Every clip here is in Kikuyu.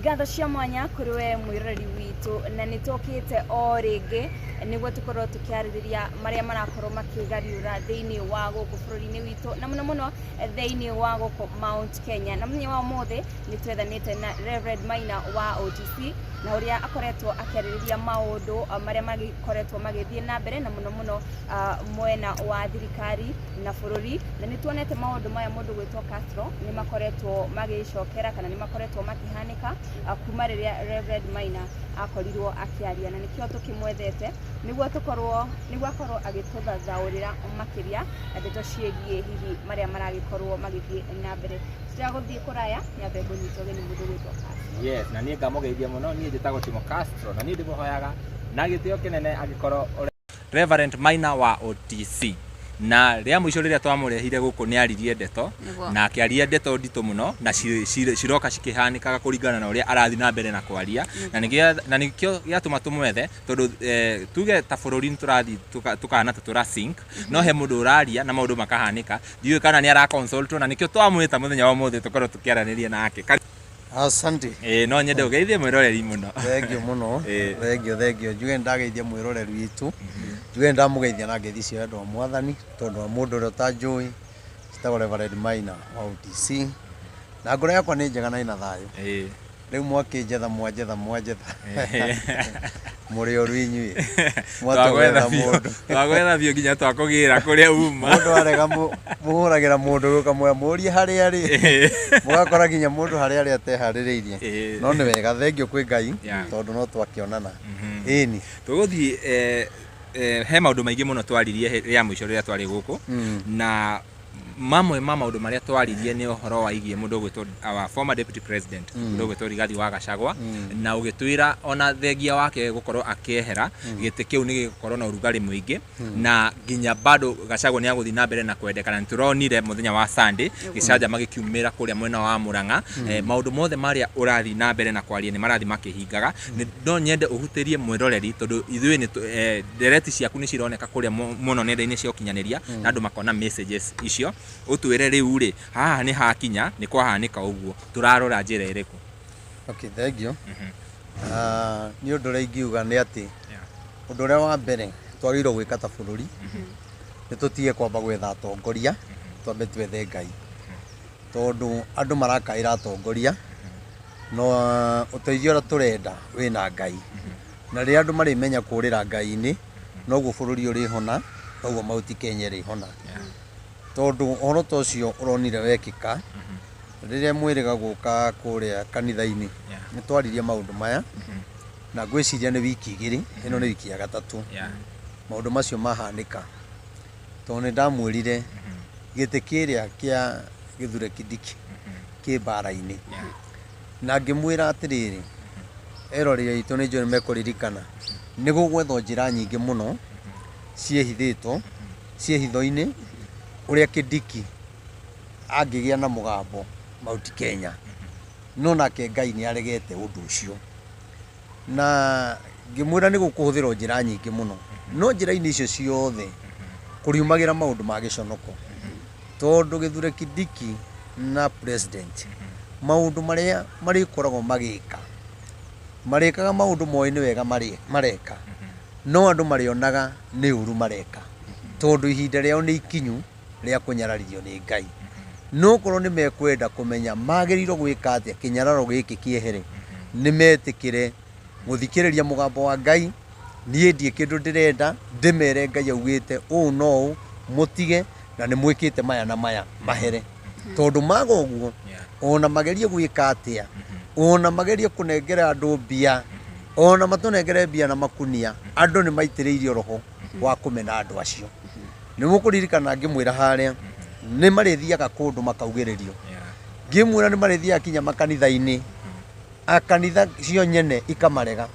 Ngatho cia mwanya kũrĩ we mwĩroreri witũ, na nĩ tũkĩte o rĩngĩ nĩguo tũkorwo tũkĩarĩrĩria marĩa marakorwo makĩgariũra thĩinĩ wa gũkũ bũrũri-inĩ witũ, na mũno mũno thĩinĩ wa gũkũ Mount Kenya. Na mũthenya wa ũmũthĩ nĩ twethanĩte na Reverend Maina wa OTC, na ũrĩa akoretwo akĩarĩrĩria maũndũ marĩa magĩkoretwo magĩthiĩ na mbere, na mũno mũno mwena wa thirikari na bũrũri. Na nĩ tuonete maũndũ maya mũndũ gwĩtwo Castro nĩ makoretwo magĩcokera kana nĩ makoretwo makĩhanĩka kuma rĩrĩa Reverend Maina akorirwo akĩaria, na nĩkĩo tũkĩmwethete nĩguo tũkorwo nĩguo akorwo agĩtũthathaũrĩra makĩria ndeto ciĩgiĩ hihi marĩa maragĩkorwo magĩthiĩ na mbere. Tũtagũthiĩ kũraya, nyambe ngũnyite ũgeni mũndũ gwĩtwo Castro. Yes, na niĩ ngamũgeithia mũno. Niĩ njĩtagwo Timo Castro, na niĩ ndĩmũhoyaga na gĩtĩo kĩnene angĩkorwo Reverend Maina wa OTC. Na rĩa mũico rĩrĩa twamũrehire gũkũ nĩ aririe ndeto. Na akĩaria ndeto nditũ mũno na ciroka cikĩhanĩkaga kũringana na ũrĩa arathiĩ na mbere na kwaria. Na nĩkĩo gĩatũma tũmwethe, tondũ tuge ta bũrũri nĩ tũrathiĩ tũkahana ta tũra sink, no he mũndũ ũraria na maũndũ makahanĩka. Ndiũĩ kana nĩ ara consult, na nĩkĩo twamwĩta mũthenya wa ũmũthĩ tũkorwo tũkĩaranĩria nake. Asante. Ĩĩ, no nyende ũgeithie mwĩroreri mũno. Thengiũ mũno. Thengiũ, thengiũ. Njuge nĩndageithia mwĩroreri witũ. Njuge nĩndamũgeithia na ngeithi cia wendo wa Mwathani, tondũ wa mũndũ ũrĩa ũtanjũĩ, njĩtagwo Reverend Maina wa OTC. Na ngoro yakwa nĩ njega na ĩna thayũ. Rĩu mwakĩnjetha mwanjetha mwanjetha. Mũrĩ oru inyuĩ. Mwatua gwetha mũndũ. Twagwetha biũ nginya twakũgĩra kũrĩa uma. Mũndũ arega mũhũragĩra mũndũ ũkamwĩra mũrie harĩa arĩ. Mũgakora nginya mũndũ harĩa arĩ ateharĩrĩirie. No nĩ wega, thengiũ kwĩ Ngai tondũ no twakĩonana. Ĩni. Tũgũthiĩ he maũndũ maingĩ mũno twaririe rĩa mũico rĩrĩa twarĩ gũkũ, na mamwe ma maũndũ marĩa twaririe nĩ ũhoro waigiĩ mũndũ ũgwĩtwo our former deputy president, mũndũ ũgwĩtwo Rigathi wa Gachagua, na ũgĩtwĩra ona thengia wake gũkorwo akĩehera gĩtĩ kĩu nĩ gĩgũkorwo na ũrugarĩ mũingĩ, na nginya bado Gachagua nĩ agũthiĩ na mbere na kwendekana. Nĩ tũronire mũthenya wa Sunday gĩcanjama gĩkiumĩra kũrĩa mwena wa Murang'a. Maũndũ mothe marĩa ũrathiĩ na mbere na kwaria nĩ marathiĩ makĩhingaga. No nyende ũhutĩrie mwĩroreri, tondũ ithuĩ nĩ ndereti ciaku nĩ cironeka kũrĩa mũno nenda-inĩ cia ũkinyanĩria, na andũ makona messages icio. Ũtwĩre rĩu rĩ, haha nĩ hakinya, nĩ kwahanĩka ũguo, tũrarora njĩra ĩrĩkũ? Okay, thengiũ. Niĩ ũndũ ũrĩa ingiuga nĩ atĩ ũndũ ũrĩa wa mbere twagĩrĩirwo gwĩka ta bũrũri, nĩ tũtige kwamba gwetha atongoria, twambe twethe Ngai. Tondũ andũ marakaĩra atongoria, no ũteithio ũrĩa tũrenda wĩna Ngai. Na rĩrĩa andũ marĩmenya kũrĩra Ngai-inĩ, noguo bũrũri ũrĩhona, noguo Mount Kenya ĩrĩhona. Tondũ ũhoro ta ũcio ũronire wekĩka, rĩrĩa mwĩrĩga gũka kũrĩa kanitha-inĩ, nĩ twaririe maũndũ maya, na ngwĩciria nĩ wiki igĩrĩ, ĩno nĩ wiki ya gatatũ, maũndũ macio mahanĩka. Tondũ nĩ ndamwĩrire gĩtĩ kĩrĩa kĩa Gĩthure Kindiki kĩ mbara-inĩ. Na ngĩmwĩra atĩrĩrĩ, eroreri aitũ nĩ njũĩ nĩ mekũririkana, nĩ gũgwethwo njĩra nyingĩ mũno ciĩhithĩtwo, ciĩ hitho-inĩ, ũrĩa Kindiki angĩgĩa na mũgambo Mount Kenya. No nake Ngai nĩ aregete ũndũ ũcio. Na ngĩmwĩra nĩ gũkũhũthĩrwo njĩra nyingĩ mũno. No njĩra-inĩ icio ciothe kũriumagĩra maũndũ ma gĩconoko. Tondũ Gĩthure Kindiki na president, maũndũ marĩa marĩkoragwo magĩka, marĩkaga maũndũ moĩ nĩ wega mareka, no andũ marĩonaga nĩ ũru mareka, tondũ ihinda rĩao nĩ ikinyu rĩa kũnyararithio nĩ Ngai. No korwo nĩ mekwenda kũmenya magĩrĩirwo gwĩka atĩa kĩnyararo gĩkĩ kĩehere, nĩ metĩkĩre gũthikĩrĩria mũgambo wa Ngai, niĩ ndiĩ kĩndũ ndĩrenda, ndĩmere Ngai augĩte ũũ na ũũ, mũtige na nĩ mwĩkĩte maya na maya, mahere. Tondũ maga ũguo, ona magerie gwĩka atĩa, ona magerie kũnengera andũ mbia, ona matũnengere mbia na makunia, andũ nĩ maitĩrĩirio roho wa kũmena andũ acio. Nĩ mũkũririkana ngĩmwĩra harĩa, nĩ marĩthiaga kũndũ makaugĩrĩrio. Ngĩmwĩra nĩ marĩthiaga kinya makanitha-inĩ, a kanitha cio nyene ikamarega,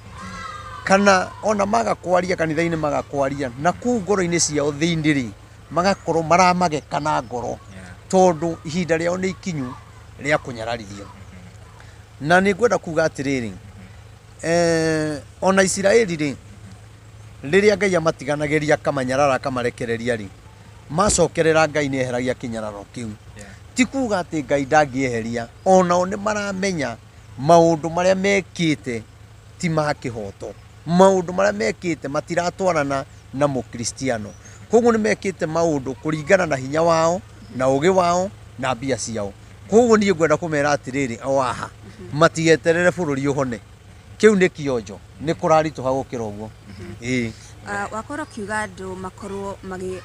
kana ona maga kwaria kanitha-inĩ maga kwaria, na kũu ngoro-inĩ ciao thĩinĩ rĩ, magakorwo maramageka na ngoro, tondũ ihinda rĩao nĩ ikinyu rĩa kũnyararithio. Na nĩ ngwenda kuga atĩrĩrĩ, ona Isiraeli rĩ, rĩrĩa Ngai amatiganagĩria akamanyarara akamarekereria rĩ, macokerera Ngai nĩ eheragia kĩnyararo kĩu. Ti kuga atĩ Ngai ndangĩeheria, onao nĩ maramenya Maũndũ marĩa mekĩte ti ma kĩhoto, maũndũ marĩa mekĩte matiratwarana na mũkristiano. Koguo nĩ mekĩte maũndũ kũringana na hinya wao na ũgĩ wao na mbia ciao. Koguo niĩ ngwenda kũmera atĩrĩrĩ, o haha matigeterere bũrũri ũhone, kĩu nĩ kĩonjo, nĩ kũraritũha gũkĩra ũguo. Ĩĩ. Wakorwo ũkiuga andũ makorwo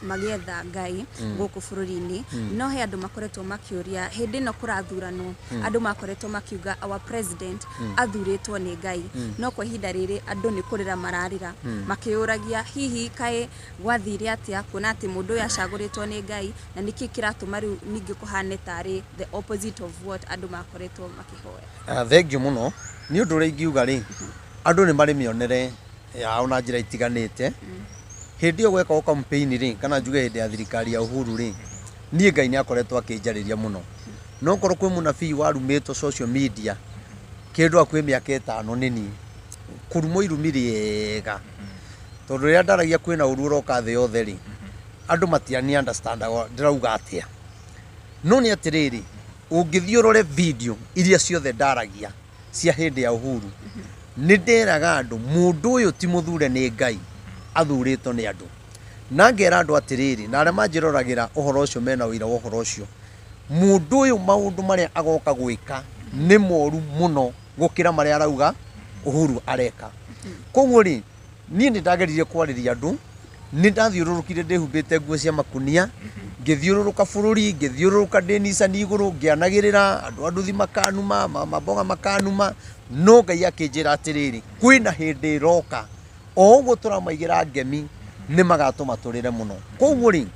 magĩetha Ngai gũkũ bũrũri-inĩ, no he andũ makoretwo makĩũria hĩndĩ ĩno kũrathuranwo, andũ makoretwo makiuga our president athurĩtwo nĩ Ngai, no kwa ihinda rĩrĩ andũ nĩ kũrĩra mararĩra makĩũragia hihi kaĩ gwathire atĩa kuona atĩ mũndũ ũyũ acagũrĩtwo nĩ Ngai, na nĩkĩ kĩratũma rĩu ningĩ kũhane tarĩ the opposite of what andũ makoretwo makĩhoya? Thengiũ mũno. Nĩ ũndũ ũrĩa ingiuga rĩ, andũ nĩ marĩ mĩonere yao na njĩra itiganĩte. Hĩndĩ ĩyo gwekagwo campaign rĩ, kana njuge hĩndĩ ya thirikari ya Uhuru rĩ, niĩ Ngai nĩ akoretwo akĩnjarĩria mũno. No korwo kwĩ mũnabii warumĩtwo social media kĩndũ hakuhĩ mĩaka 5 nĩ niĩ kũrumwo irumi rĩega, tondũ rĩrĩa ndaragia kwĩna ũru ũroka thĩ yothe rĩ, andũ matiani understandaga ndĩrauga atĩa. No nĩ atĩrĩrĩ, ũngĩthiĩ ũrore video iria ciothe ndaragia cia hĩndĩ ya Uhuru, nĩ nderaga andũ mũndũ ũyũ ti mũthure nĩ Ngai, athurĩtwo nĩ andũ. Na ngera andũ atĩrĩrĩ, na arĩa manjĩroragĩra ũhoro ũcio mena ũira wa ũhoro ũcio, mũndũ ũyũ maũndũ marĩa agoka gwĩka nĩ moru mũno gũkĩra marĩa arauga Uhuru areka. Koguo rĩ, niĩ nĩ ndageririe kwarĩria andũ, nĩ ndathiũrũrũkire ndĩhumbĩte nguo cia makunia, ngĩthiũrũrũka bũrũri, ngĩthiũrũrũka ndĩ Nissan igũrũ, ngĩanagĩrĩra andũ a nduthi makanuma, mama mboga makanuma, no Ngai akĩnjĩra atĩrĩrĩ, kwĩna hĩndĩ ĩroka o ũguo tũramaigĩra ngemi nĩ magatũma tũrĩre mũno. Koguo rĩ,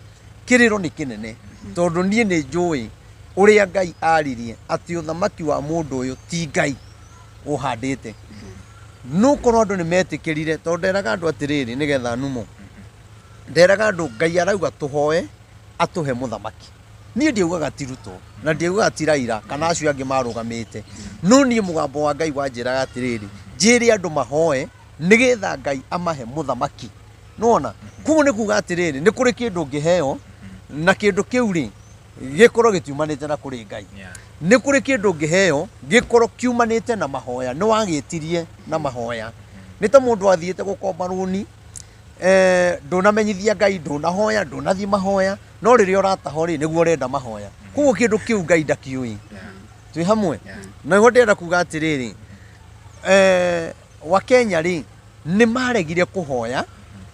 kĩrĩro nĩ kĩnene, tondũ niĩ nĩ njũĩ ũrĩa Ngai aririe atĩ ũthamaki wa mũndũ ũyũ ti Ngai ũhandĩte. No korwo andũ nĩ metĩkĩrire, tondũ nderaga andũ atĩrĩrĩ, nĩgetha numo, nderaga andũ Ngai arauga tũhoe atũhe mũthamaki. Niĩ ndiaugaga ti Ruto na ndiaugaga ti Raila kana acio angĩ marũgamĩte, no niĩ mũgambo wa Ngai wanjĩraga atĩrĩrĩ, njĩre andũ mahoe nĩgetha Ngai amahe mũthamaki. Nĩwona? Koguo nĩ kuga atĩrĩrĩ, nĩ kũrĩ kĩndũ ũngĩheo na kĩndũ kĩu rĩ gĩkorwo gĩtiumanĩte na kũrĩ Ngai. Nĩ kũrĩ kĩndũ ũngĩheo gĩkorwo kiumanĩte na mahoya, nĩ wagĩtirie na mahoya. Nĩ ta mũndũ athiĩte gũkomba rũni, ndũnamenyithia Ngai, ndũnahoya, ndũnathiĩ mahoya, no rĩrĩa ũrataho rĩ, nĩguo ũrenda mahoya. Koguo kĩndũ kĩu Ngai ndakĩũĩ. Twĩ hamwe? Na nĩguo ndĩrenda kuga atĩrĩrĩ, Wakenya rĩ, nĩ maregire kũhoya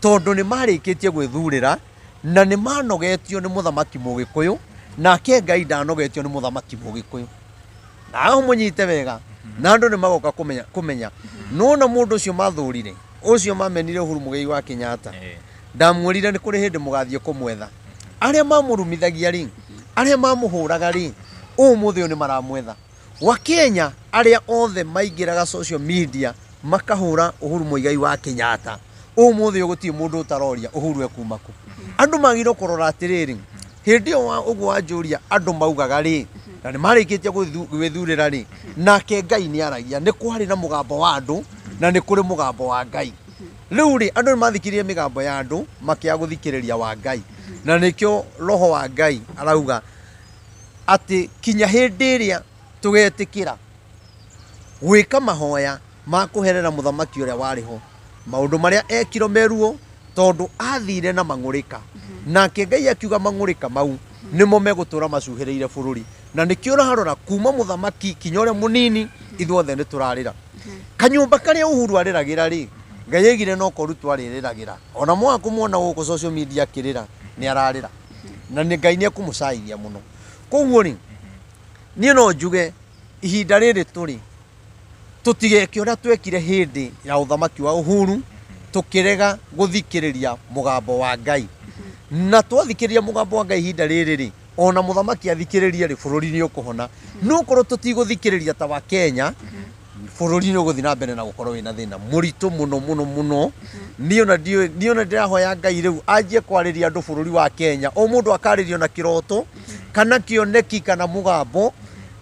tondũ nĩ marĩkĩtie gwĩthurĩra na nĩ manogetio nĩ mũthamaki Mũgĩkũyũ, nake Ngai ndanogetio nĩ mũthamaki Mũgĩkũyũ. Na aho mũnyite wega, na andũ nĩ magoka kũmenya. Nĩwona mũndũ ũcio mathũrire, ũcio mamenire Uhuru Muigai wa Kenyatta, ndamwĩrire nĩ kũrĩ hĩndĩ mũgathiĩ kũmwetha. Arĩa mamũrumithagia rĩ, arĩa mamũhũraga rĩ, ũmũthĩ ũyũ nĩ maramwetha. Wakenya arĩa othe maingĩraga social media makahũra Uhuru Muigai wa Kenyatta, ũmũthĩ ũyũ gũtirĩ mũndũ ũtaroria Uhuru ekuma kũ. Andũ magĩrĩirwo kũrora atĩrĩrĩ, hĩndĩ ĩyo ũguo wanjũria andũ maugaga rĩ, na nĩ marĩkĩtie gwĩthurĩra rĩ, nake Ngai nĩ aragia. Nĩ kwarĩ na mũgambo wa andũ na nĩ kũrĩ mũgambo wa Ngai. Rĩu rĩ, andũ nĩ mathikĩrĩrie mĩgambo ya andũ makĩaga gũthikĩrĩria wa Ngai, na nĩkĩo roho wa Ngai arauga atĩ kinya hĩndĩ ĩrĩa tũgetĩkĩra gwĩka mahoya ma kũherera mũthamaki ũrĩa warĩ ho, maũndũ marĩa ekirwo meruo, tondũ athire na mang'ũrĩka, nake Ngai akiuga mang'ũrĩka mau nĩmo megũtũra macuhĩrĩire bũrũri. Na nĩkĩo ũrarora kuma mũthamaki kinya ũrĩa mũnini, ithuothe nĩ tũrarĩra. Kanyũmba karĩa Uhuru arĩragĩra rĩ, Ngai aigire no ko Ruto arĩrĩragĩra. Ona mwaga kũmuona gũkũ social media akĩrĩra, nĩ ararĩra, na nĩ Ngai nĩ ekũmũcaithia mũno. Koguo rĩ, niĩ no njuge ihinda rĩrĩ tũrĩ, tũtigeke ũrĩa twekire hĩndĩ ya ũthamaki wa Uhuru, tũkĩrega gũthikĩrĩria mũgambo wa Ngai. Na twathikĩrĩria mũgambo wa Ngai ihinda rĩrĩ rĩ, ona mũthamaki athikĩrĩrie rĩ, bũrũri nĩ ũkũhona. No korwo tũtigũthikĩrĩria ta wa Kenya, bũrũri nĩ ũgũthiĩ na mbere na gũkorwo wĩna thĩna mũritũ mũno mũno mũno. Niĩ ona ndiũĩ, niĩ ona ndĩrahoya Ngai rĩu anjie kwarĩria andũ bũrũri wa Kenya, o mũndũ akarĩrio na kĩroto kana kĩoneki kana mũgambo,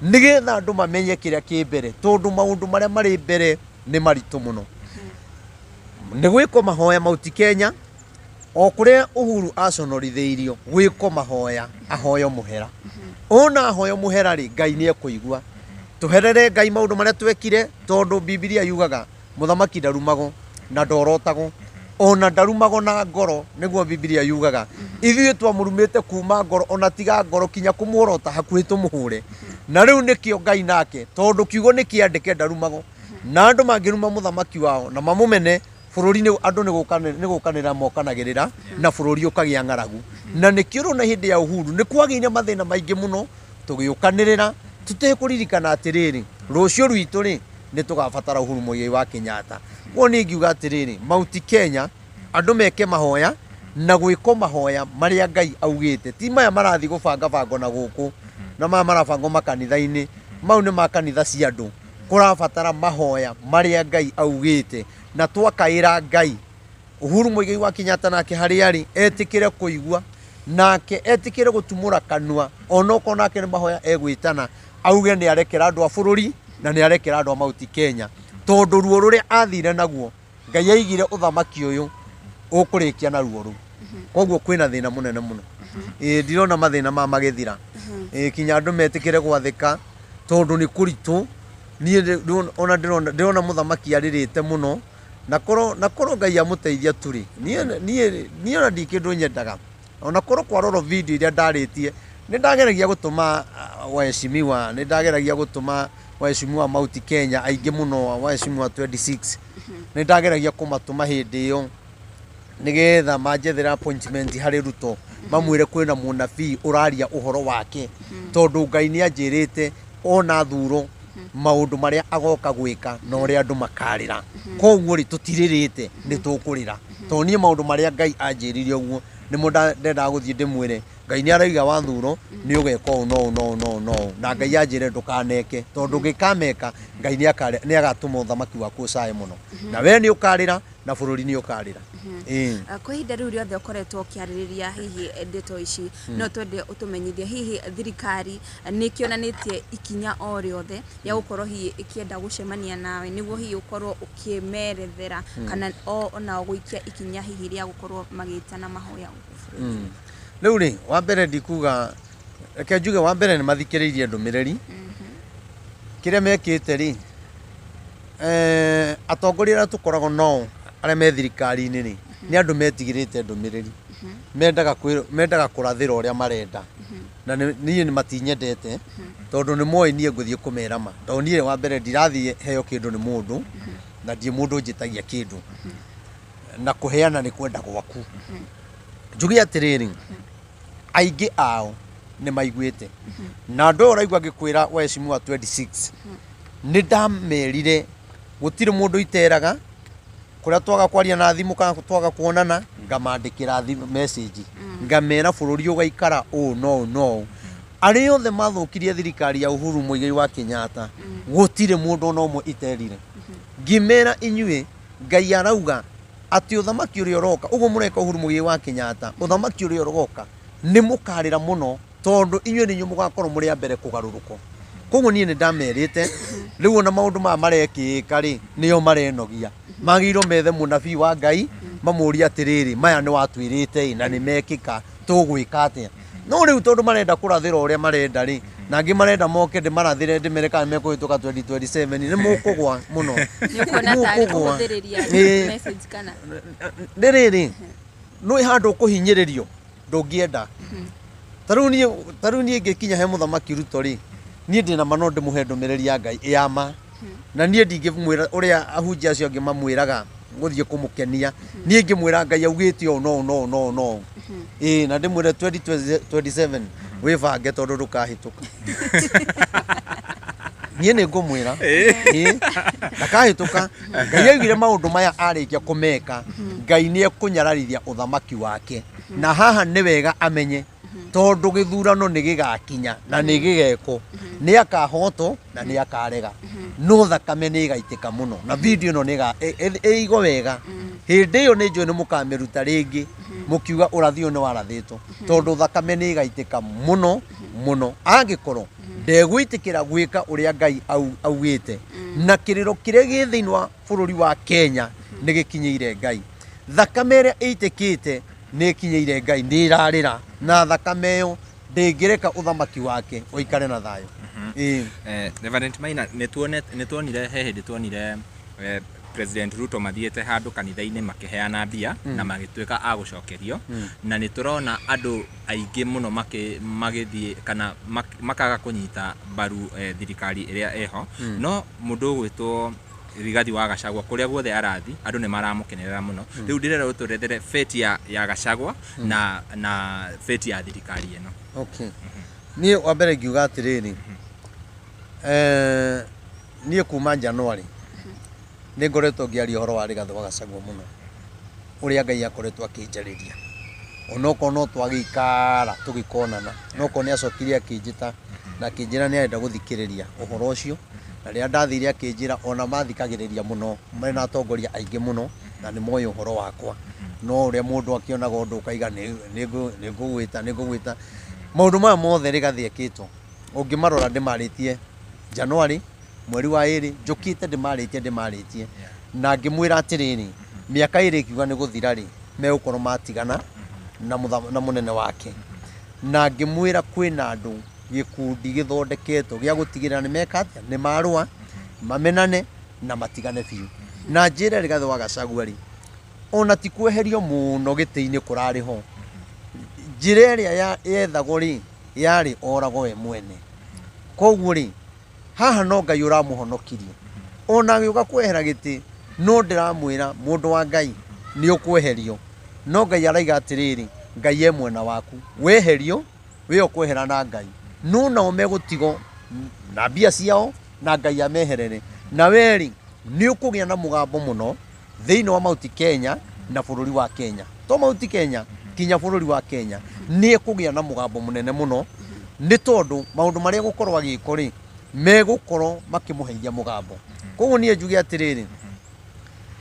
nĩgetha andũ mamenye kĩrĩa kĩ mbere, tondũ maũndũ marĩa marĩ mbere nĩ maritũ mũno. Nĩ gwĩkwo mahoya Mount Kenya, o kũrĩa Uhuru aconorithĩirio, gwĩkwo mahoya ahoyo mũhera. Ona ahoyo mũhera rĩ, Ngai nĩ ekũigua. Tũherere Ngai maũndũ marĩa twekire, tondũ Bibilia yugaga mũthamaki ndarumagwo na ndorotagwo, ona ndarumagwo na ngoro, nĩguo Bibilia yugaga. Ithuĩ twamũrumĩte kuma ngoro, ona tiga ngoro kinya kũmuorota hakuhĩ tũmũhũre. Na rĩu nĩkĩo Ngai nake, tondũ kiugo nĩ kĩandĩke ndarumagwo, na andũ mangĩruma mũthamaki wao na mamũmene, bũrũri nĩ andũ nĩ gũkanĩra mokanagĩrĩra na bũrũri ũkagĩa ng'aragu. Na nĩkĩo ũrona hĩndĩ ya Uhuru nĩ kwagĩire mathĩna maingĩ mũno, tũgĩũkanĩrĩra tũtekũririkana atĩrĩrĩ, rũciũ rwitũ rĩ, nĩ tũgabatara Uhuru Muigai wa Kenyatta. Koguo niĩ ingiuga atĩrĩrĩ, Mount Kenya andũ meke mahoya na gwĩkwo mahoya marĩa Ngai augĩte, ti maya marathiĩ gũbangabangwo na gũkũ na maya marabangwo makanitha-inĩ, mau nĩ ma kanitha cia andũ. Kũrabatara mahoya marĩa Ngai augĩte, na twakaĩra Ngai, Uhuru Muigai wa Kenyatta nake harĩa arĩ etĩkĩre kũigua, nake etĩkĩre gũtumũra kanua, onokorwo nake nĩ mahoya egwĩtana, auge nĩ arekera andũ a bũrũri na nĩ arekera andũ a Mount Kenya, tondũ ruo rũrĩa athire naguo Ngai aigire ũthamaki ũyũ ũkũrĩkia na ruo rũu. Koguo kwĩna thĩna mũnene mũno. Ĩĩ ndirona mathĩna maya magĩthira. Ĩĩ kinya andũ metĩkĩre gwathĩka tondũ nĩ kũritũ. Niĩ ona ndĩrona ndĩrona mũthamaki arĩrĩte mũno, na korwo na korwo Ngai amũteithia tu rĩ, niĩ niĩ niĩ ona ndirĩ kĩndũ nyendaga. Ona korwo kwarorwo video iria ndarĩtie, nĩ ndageragia gũtũma waheshimiwa, nĩ ndageragia gũtũma waheshimiwa Mount Kenya aingĩ mũno, waheshimiwa 26, nĩ ndageragia kũmatũma hĩndĩ ĩyo nĩgetha manjethere appointment harĩ Ruto, mamwĩre kwĩna mũnabii ũraria ũhoro wake, tondũ Ngai nĩ anjĩrĩte ona thuro maũndũ marĩa agoka gwĩka na ũrĩa andũ makarĩra. Koguo rĩ, tũtirĩrĩte, nĩ tũkũrĩra, tondũ niĩ maũndũ marĩa Ngai anjĩrire ũguo nĩmo ndendaga gũthiĩ ndĩmwĩre Ngai nĩ arauga wathurwo nĩ ũgeka ũũ na ũũ na ũũ na ũũ na ũũ, na Ngai anjĩre ndũkaneke, tondũ ũngĩkameka Ngai nĩ agatũma ũthamaki waku ũcae mũno, na we nĩ ũkarĩra na bũrũri nĩ ũkarĩra. Ĩĩ. Kwa ihinda rĩu rĩothe ũkoretwo ũkĩarĩrĩria hihi ndeto ici, no twende ũtũmenyithie hihi thirikari nĩ ĩkĩonanĩtie ikinya o rĩothe rĩa gũkorwo hihi ĩkĩenda gũcemania nawe nĩguo hihi ũkorwo ũkĩmerethera kana onao gũikia ikinya hihi rĩa gũkorwo magĩtana mahoya gũkũ bũrũri-inĩ? Rĩu rĩ, wa mbere ndikuga, reke njuge wa mbere nĩ mathikĩrĩirie ndũmĩrĩri. Kĩrĩa mekĩte rĩ, atongoria arĩa tũkoragwo nao arĩa me thirikari-inĩ rĩ, nĩ andũ metigĩrĩte ndũmĩrĩri. Mendaga kwĩrwo, mendaga kũrathĩra ũrĩa marenda. Na niĩ matinyendete, tondũ nĩ moĩ niĩ ngũthiĩ kũmera ma. Tondũ niĩ wa mbere ndirathiĩ heo kĩndũ nĩ mũndũ, na ndirĩ mũndũ njĩtagia kĩndũ. Na kũheana nĩ kwenda gwaku. Njuge atĩrĩrĩ, aingĩ ao nĩ maiguĩte. Na andũ aya ũraigua ngĩkwĩra waheshimiwa 26, nĩ ndamerire gũtirĩ mũndũ iteraga, kũrĩa twaga kwaria na thimũ kana twaga kuonana, ngamandĩkĩra thimũ message, ngamera bũrũri ũgaikara ũũ na ũũ na ũũ. Arĩa othe mathũkirie thirikari ya Uhuru Muigai wa Kenyatta, gũtirĩ mũndũ ona ũmwe iterire. Ngĩmera inyuĩ, Ngai arauga atĩ ũthamaki ũrĩa ũroka, ũguo mũreka Uhuru Muigai wa Kenyatta, ũthamaki ũrĩa ũroka nĩ mũkarĩra mũno, tondũ inyuĩ nĩ inyuĩ mũgakorwo mũrĩ a mbere kũgarũrũkwo. Koguo niĩ nĩ ndamerĩte, rĩu ona maũndũ maya marekĩka rĩ, nĩo marenogia. Magĩrĩirwo methe mũnabii wa Ngai, mamũrie atĩrĩrĩ, maya nĩ watwĩrĩte ĩ, na nĩ mekĩka, tũgwĩka atĩa? No rĩu tondũ marenda kũrathĩra ũrĩa marenda rĩ, na angĩ marenda moke ndĩmarathĩre ndĩmere kana mekũhĩtũka 2027, nĩ mũkũgwa mũno. Nĩ ũkuona tarĩ Mũkũgwa. kũhũthĩrĩria Ĩĩ. message kana? Nĩ rĩrĩ, nĩ handũ ũkũhinyĩrĩrio, ndũngĩenda. Ta rĩu niĩ ngĩkinya he mũthamaki Ruto rĩ, niĩ ndĩna ma no ndĩmũhe ndũmĩrĩri ya Ngai ya ma. Na niĩ ndingĩmwĩra ũrĩa ahunjia acio angĩ mamwĩraga gũthiĩ kũmũkenia. Niĩ ngĩmwĩra Ngai augĩte ũũ na ũũ na ũũ na ũũ na ũũ. Ĩĩ, na ndĩmwĩre 2027 wĩbange tondũ ndũkahĩtũka. Niĩ nĩ ngũmwĩra. Ĩĩ, ndakahĩtũka. Ngai augire maũndũ maya arĩkia kũmeka, Ngai nĩ ekũnyararithia ũthamaki wake. Na haha nĩ wega amenye, tondũ gĩthurano nĩ gĩgakinya na nĩ gĩgekwo, nĩ akahotwo na nĩ akarega, no thakame nĩ ĩgaitĩka mũno. Na video ĩno nĩ ĩigwo wega, hĩndĩ ĩyo nĩ njũĩ nĩ mũkamĩruta rĩngĩ mũkiuga ũrathi ũyũ nĩ warathĩtwo, tondũ thakame nĩ ĩgaitĩka mũno mũno angĩkorwo ndegwĩtĩkĩra gwĩka ũrĩa Ngai augĩte. Na kĩrĩro kĩrĩa gĩ thĩinĩ wa bũrũri wa Kenya nĩ gĩkinyĩire Ngai. Thakame ĩrĩa ĩitĩkĩte nĩ ĩkinyĩire Ngai, nĩ ĩrarĩra, na thakame ĩyo ndĩngĩreka ũthamaki wake ũikare na thayũ. Ĩĩ. Reverend Maina, nĩ tuonire he hĩndĩ tuonire President Ruto mathiĩte handũ kanitha-inĩ makĩheana mbia na magĩtuĩka a gũcokerio, na nĩ tũrona andũ aingĩ mũno magĩthiĩ kana makaga kũnyita mbaru thirikari ĩrĩa ĩho, no mũndũ ũgwĩtwo Rigathi wa Gachagua, kũrĩa guothe arathi andũ nĩ maramũkenerera mũno. Rĩu ndĩrenda ũtũrethere fate ya Gachagua na fate ya thirikari ĩno. Okay, niĩ wa mbere ngiuga atĩrĩrĩ, niĩ kuma January nĩ ngoretwo ngĩaria ũhoro wa Rigathĩ wa Gachagua mũno, ũrĩa Ngai akoretwo akĩnjarĩria, onokorwo no twagĩikara tũgĩkonana, nokorwo nĩ acokire akĩnjĩta na akĩnjĩra nĩ arenda gũthikĩrĩria ũhoro ũcio. Na rĩrĩa ndathire akĩnjĩra ona mathikagĩrĩria mũno mena atongoria aingĩ mũno na nĩ moĩ ũhoro wakwa, no ũrĩa mũndũ akĩonaga ũndũ ũkaiga nĩ ngũgwĩta maũndũ maya mothe Rigathĩ ekĩtwo ũngĩmarora ndĩmarĩtie January mweri wa 2 njũkĩte ndĩmarĩtie na ngĩmwĩra atĩrĩrĩ, mĩaka 2 ĩkiuga nĩ gũthira rĩ, megũkorwo matigana na mũnene wake. Na ngĩmwĩra kwĩna andũ gĩkundi gĩthondeketwo gĩa gũtigĩrĩra nĩ meka atĩa, nĩ marũa mamenane na matigane biũ. Na njĩre Rigathĩ wa Gachagua rĩ, ona ti kweherio mũno gĩtĩ-inĩ kũrarĩ ho, njĩra ĩrĩa yethagwo rĩ, yarĩ oragwo we mwene. Koguo rĩ, haha no Ngai ũramũhonokirie ona agĩũka kwehera gĩtĩ. No ndĩramwĩra mũndũ wa Ngai nĩ ũkweherio, no Ngai araiga atĩrĩrĩ, Ngai e mwena waku, weherio we ũkwehera na Ngai, no nao megũtigwo na mbia ciao na Ngai ameherere. Na we rĩ, nĩ ũkũgĩa na mũgambo mũno thĩinĩ wa Mount Kenya na bũrũri wa Kenya, to Mount Kenya, kinya bũrũri wa Kenya nĩ ekũgĩa na mũgambo mũnene mũno, nĩ tondũ maũndũ marĩa egũkorwo agĩkwo rĩ, megũkorwo makĩmũheithia mũgambo. Koguo niĩ njuge atĩrĩrĩ,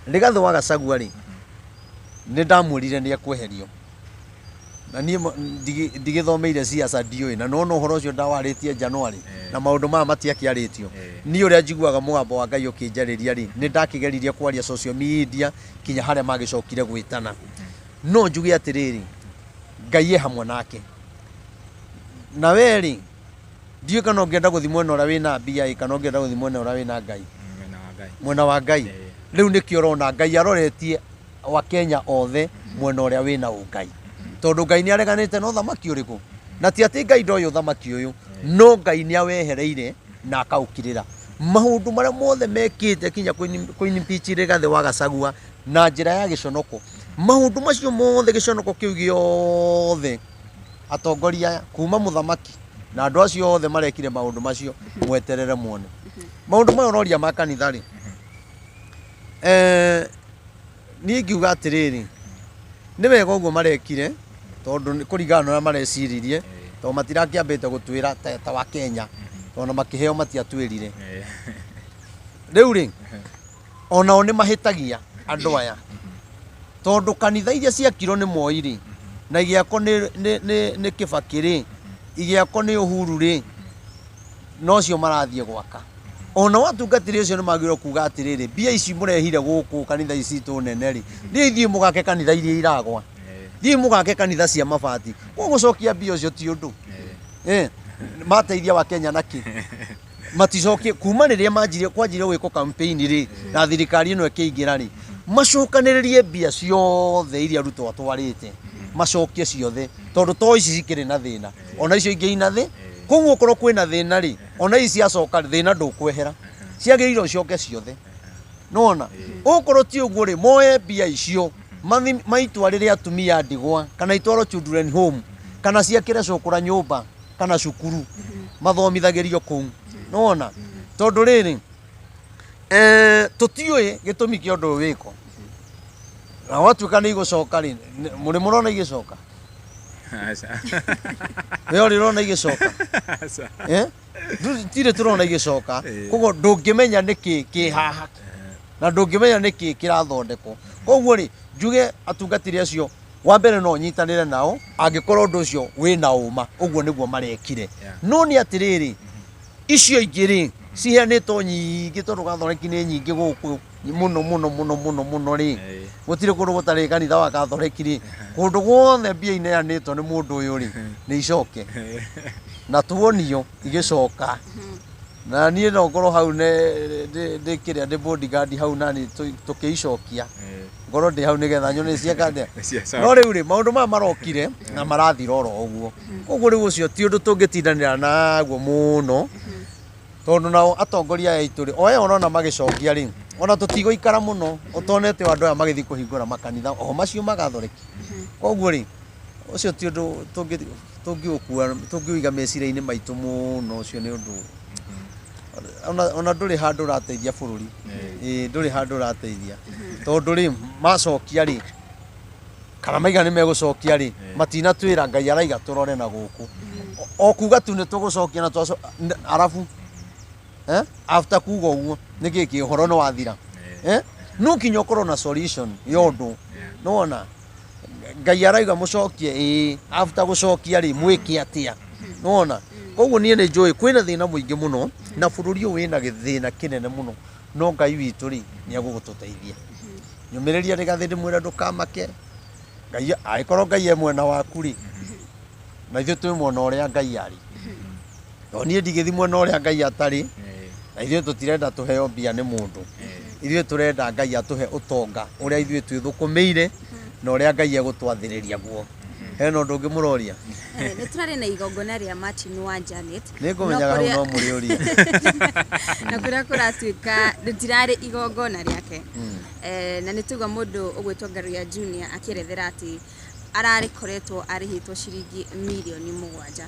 Rigathĩ wa Gachagua rĩ, nĩ ndamwĩrire nĩ ekweherio, na niĩ ndigĩthomeire siasa, ndiũĩ, na nona ũhoro ũcio ndawarĩtie January na maũndũ maya matiakĩarĩtio. Niĩ ũrĩa njiguaga mũgambo wa Ngai ũkĩnjarĩria rĩ, nĩ ndakĩgeririe kwaria social media kinya harĩa magĩcokire gwĩtana. No njuge atĩrĩrĩ, Ngai e hamwe nake. Na we rĩ, ndiũĩ kana ũngĩenda gũthiĩ mwena ũrĩa wĩna mbia ĩ, kana ũngĩenda gũthiĩ mwena ũrĩa wĩna Ngai. Mwena wa Ngai. Mwena wa Ngai. Rĩu nĩkĩo ũrona Ngai aroretie Wakenya othe mwena ũrĩa wĩna ũngai, tondũ Ngai nĩ areganĩte na ũthamaki ũrĩkũ. Na ti atĩ Ngai ndoĩ ũthamaki ũyũ, no Ngai nĩ awehereire na akaũkirĩra maũndũ marĩa mothe mekĩte kinya kũimpeach Rigathĩ wa Gachagua na njĩra ya gĩconoko. Maũndũ macio mothe, gĩconoko kĩu gĩothe, atongoria aya kuma mũthamaki na andũ acio othe marekire maũndũ macio, mweterere muone maũndũ maya ũroria ma kanitha rĩ. Niĩ ngiuga atĩrĩrĩ, nĩ wega ũguo marekire, tondũ nĩ kũringana na ũrĩa mareciririe, tondũ matirakĩambĩte gũtwĩra ta wa Kenya, tondũ ona makĩheo matiatwĩrire. Rĩu rĩ, onao nĩ mahĩtagia andũ aya, tondũ kanitha iria ciakirwo nĩ Moi rĩ, na igĩakwo nĩ Kĩbakĩ rĩ, igĩakwo nĩ Uhuru rĩ, nocio marathiĩ gwaka. Ona watungatĩri ũcio nĩ magĩrĩirwo kuga atĩrĩrĩ, mbia ici mũrehire gũkũ kanitha ici citũ nene rĩ, thiĩ ithiĩ mũgake kanitha iria iragwa, thiĩ mũgake kanitha cia mabati. Koguo gũcokia mbia ũcio ti ũndũ. Mateithia wa Kenya nakĩ maticokie kuma rĩrĩa manjirie kwanjirie gwĩkwo campaign rĩ, na thirikari ĩno ĩkĩingĩra rĩ, macokanĩrĩrie mbia ciothe iria Ruto atwarĩte, macokie ciothe, tondũ to ici cikĩrĩ na thĩna, ona icio ingĩ ina thĩ. Koguo okorwo kwĩna thĩna rĩ, ona ici ciacoka thĩna ndũkwehera, ciagĩrĩirwo cicoke ciothe. Nona okorwo ti ũguo rĩ, moe mbia icio maitwarĩre atumia a ndigwa, kana itwarwo children home, kana ciakĩre cũkũra nyũmba kana cukuru mathomithagĩrio kũu. Nona tondũ rĩrĩ, tũtiũĩ gĩtũmi kĩa ũndũ ũyũ wĩkwo, na gwatuĩka nĩ igũcoka rĩ, mũrĩ mũrona igĩcoka? Aca. We ũrĩ ũrona igĩcoka? Aca. Eh? Tirĩ tũrona igĩcoka. Koguo ndũngĩmenya nĩkĩ kĩ haha na ndũngĩmenya nĩkĩ kĩrathondekwo. Koguo rĩ, njuge atungatĩri acio, wa mbere no nyitanĩre nao angĩkorwo ũndũ ũcio wĩna ũma ũguo nĩguo marekire. No nĩ atĩrĩrĩ, icio ingĩ rĩ, ciheanĩtwo nyingĩ, tondũ Gathoreki nĩ nyingĩ gũkũ mũno mũno mũno mũno mũno rĩ, gũtirĩ kũndũ gũtarĩ kanitha wa Gathoreki rĩ, kũndũ guothe mbia ineanĩtwo nĩ mũndũ ũyũ rĩ, nĩ icoke. Na tuonio igĩcoka na niĩ no ngorwo hau ndĩ kĩrĩa ndĩ bodyguard hau nani tũkĩicokia ngorwo ndĩ hau nĩgetha nyone cieka atĩa. No rĩu rĩ, maũndũ maya marokire na marathira oro ũguo. Koguo rĩu ũcio ti ũndũ tũngĩtindanĩra naguo mũno, tondũ nao atongoria aya aitũ rĩ, o aya ũrona magĩcokia rĩ, ona tũtigũikara mũno ũtonete andũ aya magĩthiĩ kũhingũra makanitha o macio magathoreki. Koguo rĩ, ũcio ti ũndũ tũngĩũkua tũngĩũiga meciria-inĩ maitũ mũno. Ũcio nĩ ũndũ ona ndũrĩ handũ ũrateithia bũrũri. Ĩĩ, ndũrĩ handũ ũrateithia, tondũ rĩ, macokia rĩ, kana maiga nĩ megũcokia rĩ, matinatwĩra Ngai araiga tũrore na gũkũ. O kuga tu nĩ tũgũcokia na twaco arabu after kuga ũguo nĩ kĩ kĩ ũhoro nĩ wathira. No nginya ũkorwo na solution ya ũndũ. Nĩwona Ngai arauga mũcokie, ĩĩ, after gũcokia rĩ, mwĩke atĩa? Nĩwona? Koguo niĩ nĩ njũĩ kwĩna thĩna mũingĩ mũno na bũrũri ũyũ wĩna gĩthĩna kĩnene mũno, no Ngai witũ rĩ, nĩ egũgũtũteithia. Nyũmĩrĩria Rigathĩ, ndĩmwĩre ndũkamake. Ngai angĩkorwo Ngai e mwena waku rĩ, na ithuĩ twĩ mwena ũrĩa Ngai arĩ, no niĩ ndigĩthi mwena ũrĩa Ngai atarĩ. Na ithuĩ tũtirenda tũheo mbia nĩ mũndũ, ithuĩ tũrenda Ngai atũhe ũtonga ũrĩa ithuĩ twĩthũkũmĩire na ũrĩa Ngai egũtwathĩrĩria guo. Hena ũndũ ũngĩ mũroria? Nĩ tũrarĩ na igongona rĩa Martin wa Janet. Nĩ ngũmenyaga hau no mũrĩũria. Na kũrĩa kũratuĩka rĩtirarĩ igongona rĩake. Na nĩ tũigua mũndũ ũgwĩtwo Ngaruiya Junior akĩerethera atĩ ararĩkoretwo arĩhĩtwo ciringi mirioni 7.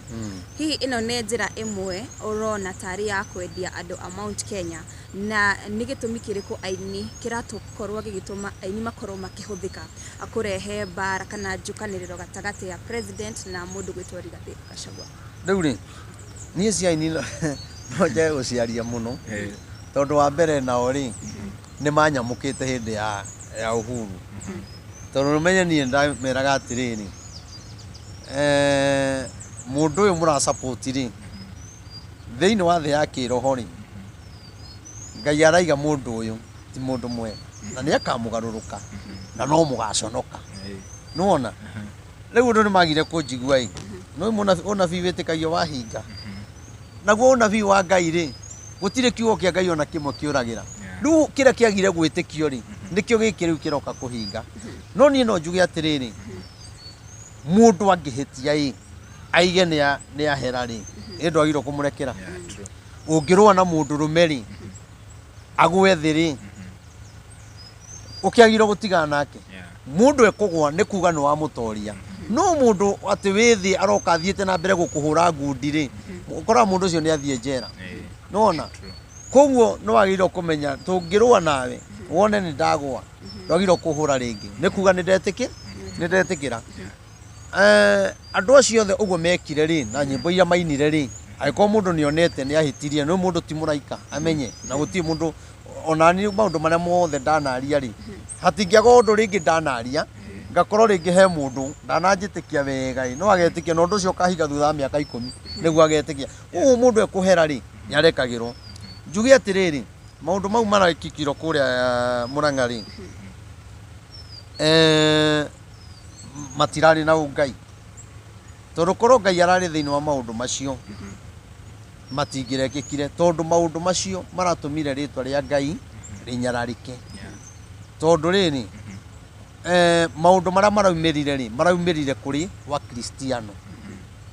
Hihi ĩno nĩ njĩra ĩmwe ũrona tarĩ ya kwendia andũ a Mount Kenya, na nĩ gĩtũmi kĩrĩkũ aini kĩratũkorwo gĩgĩtũma aini makorwo makĩhũthĩka kũrehe mbara kana njũkanĩrĩro gatagatĩ ya president na mũndũ gwĩtwo Rigathĩ Gachagua? Rĩu rĩ, niĩ cia aini no njage gũciaria mũno, tondũ wa mbere nao rĩ, nĩ manyamũkĩte hĩndĩ ya Uhuru, tondũ ũmenye niĩ ndameraga atĩrĩrĩ, mũndũ ũyũ mũrasupport rĩ, thĩinĩ wa thĩ ya kĩroho rĩ, Ngai araiga mũndũ ũyũ ti mũndũ mwega na nĩ akamũgarũrũka na no mũgaconoka. Nĩwona rĩu ũndũ nĩ magire kũnjigua ĩ, no ũnabii wĩtĩkagio wahinga. Naguo ũnabii wa Ngai rĩ, gũtirĩ kiugo kĩa Ngai ona kĩmwe kĩũragĩra. Rĩu kĩrĩa kĩagire gwĩtĩkio rĩ, nĩkĩo gĩkĩ rĩu kĩroka kũhinga. No niĩ no njuge atĩrĩrĩ, mũndũ angĩhĩtia ĩ, aige nĩ ahera rĩ, ĩ ndwagĩrĩirwo kũmũrekera. Ũngĩrũa na mũndũ rũme rĩ, agwe thĩ rĩ, ũkĩagĩrĩirwo gũtigana nake. Mũndũ ekũgwa nĩ kuga nĩ wamũtoria. No mũndũ atĩ wĩ thĩ aroka athiĩte na mbere gũkũhũra ngundi rĩ, ũkoraga mũndũ ũcio nĩ athiĩ njera. Nĩwona? Koguo nĩ wagĩrĩirwo kũmenya tũngĩrũa nawe wone nĩ ndagwa, ndwagĩrĩirwo kũhũra rĩngĩ, nĩ kuga nĩ ndetĩkĩra. Andũ acio othe ũguo mekire rĩ, na nyĩmbo iria mainire rĩ, angĩkorwo mũndũ nĩ onete nĩ ahĩtirie, no mũndũ ti mũraika amenye, na gũtirĩ mũndũ ona niĩ maũndũ marĩa mothe ndanaria rĩ, hatingĩaga ũndũ rĩngĩ ndanaria ngakorwo rĩngĩ he mũndũ ndananjĩtĩkia wega ĩ, no agetĩkia, na ũndũ ũcio ũkahinga thutha wa mĩaka 10 nĩguo agetĩkia. Ũguo mũndũ ekũhera rĩ, nĩ arekagĩrwo. Njuge atĩrĩrĩ, maũndũ mau marekĩkirwo kũrĩa Mũrang'a rĩ, matirarĩ na ũngai, tondũ korwo Ngai ararĩ thĩinĩ wa maũndũ macio matingĩrekĩkire, tondũ maũndũ macio maratũmire rĩtwa rĩa Ngai rĩnyararĩke. Tondũ rĩrĩ, maũndũ marĩa maraumĩrire rĩ, maraumĩrire kũrĩ wakristiano.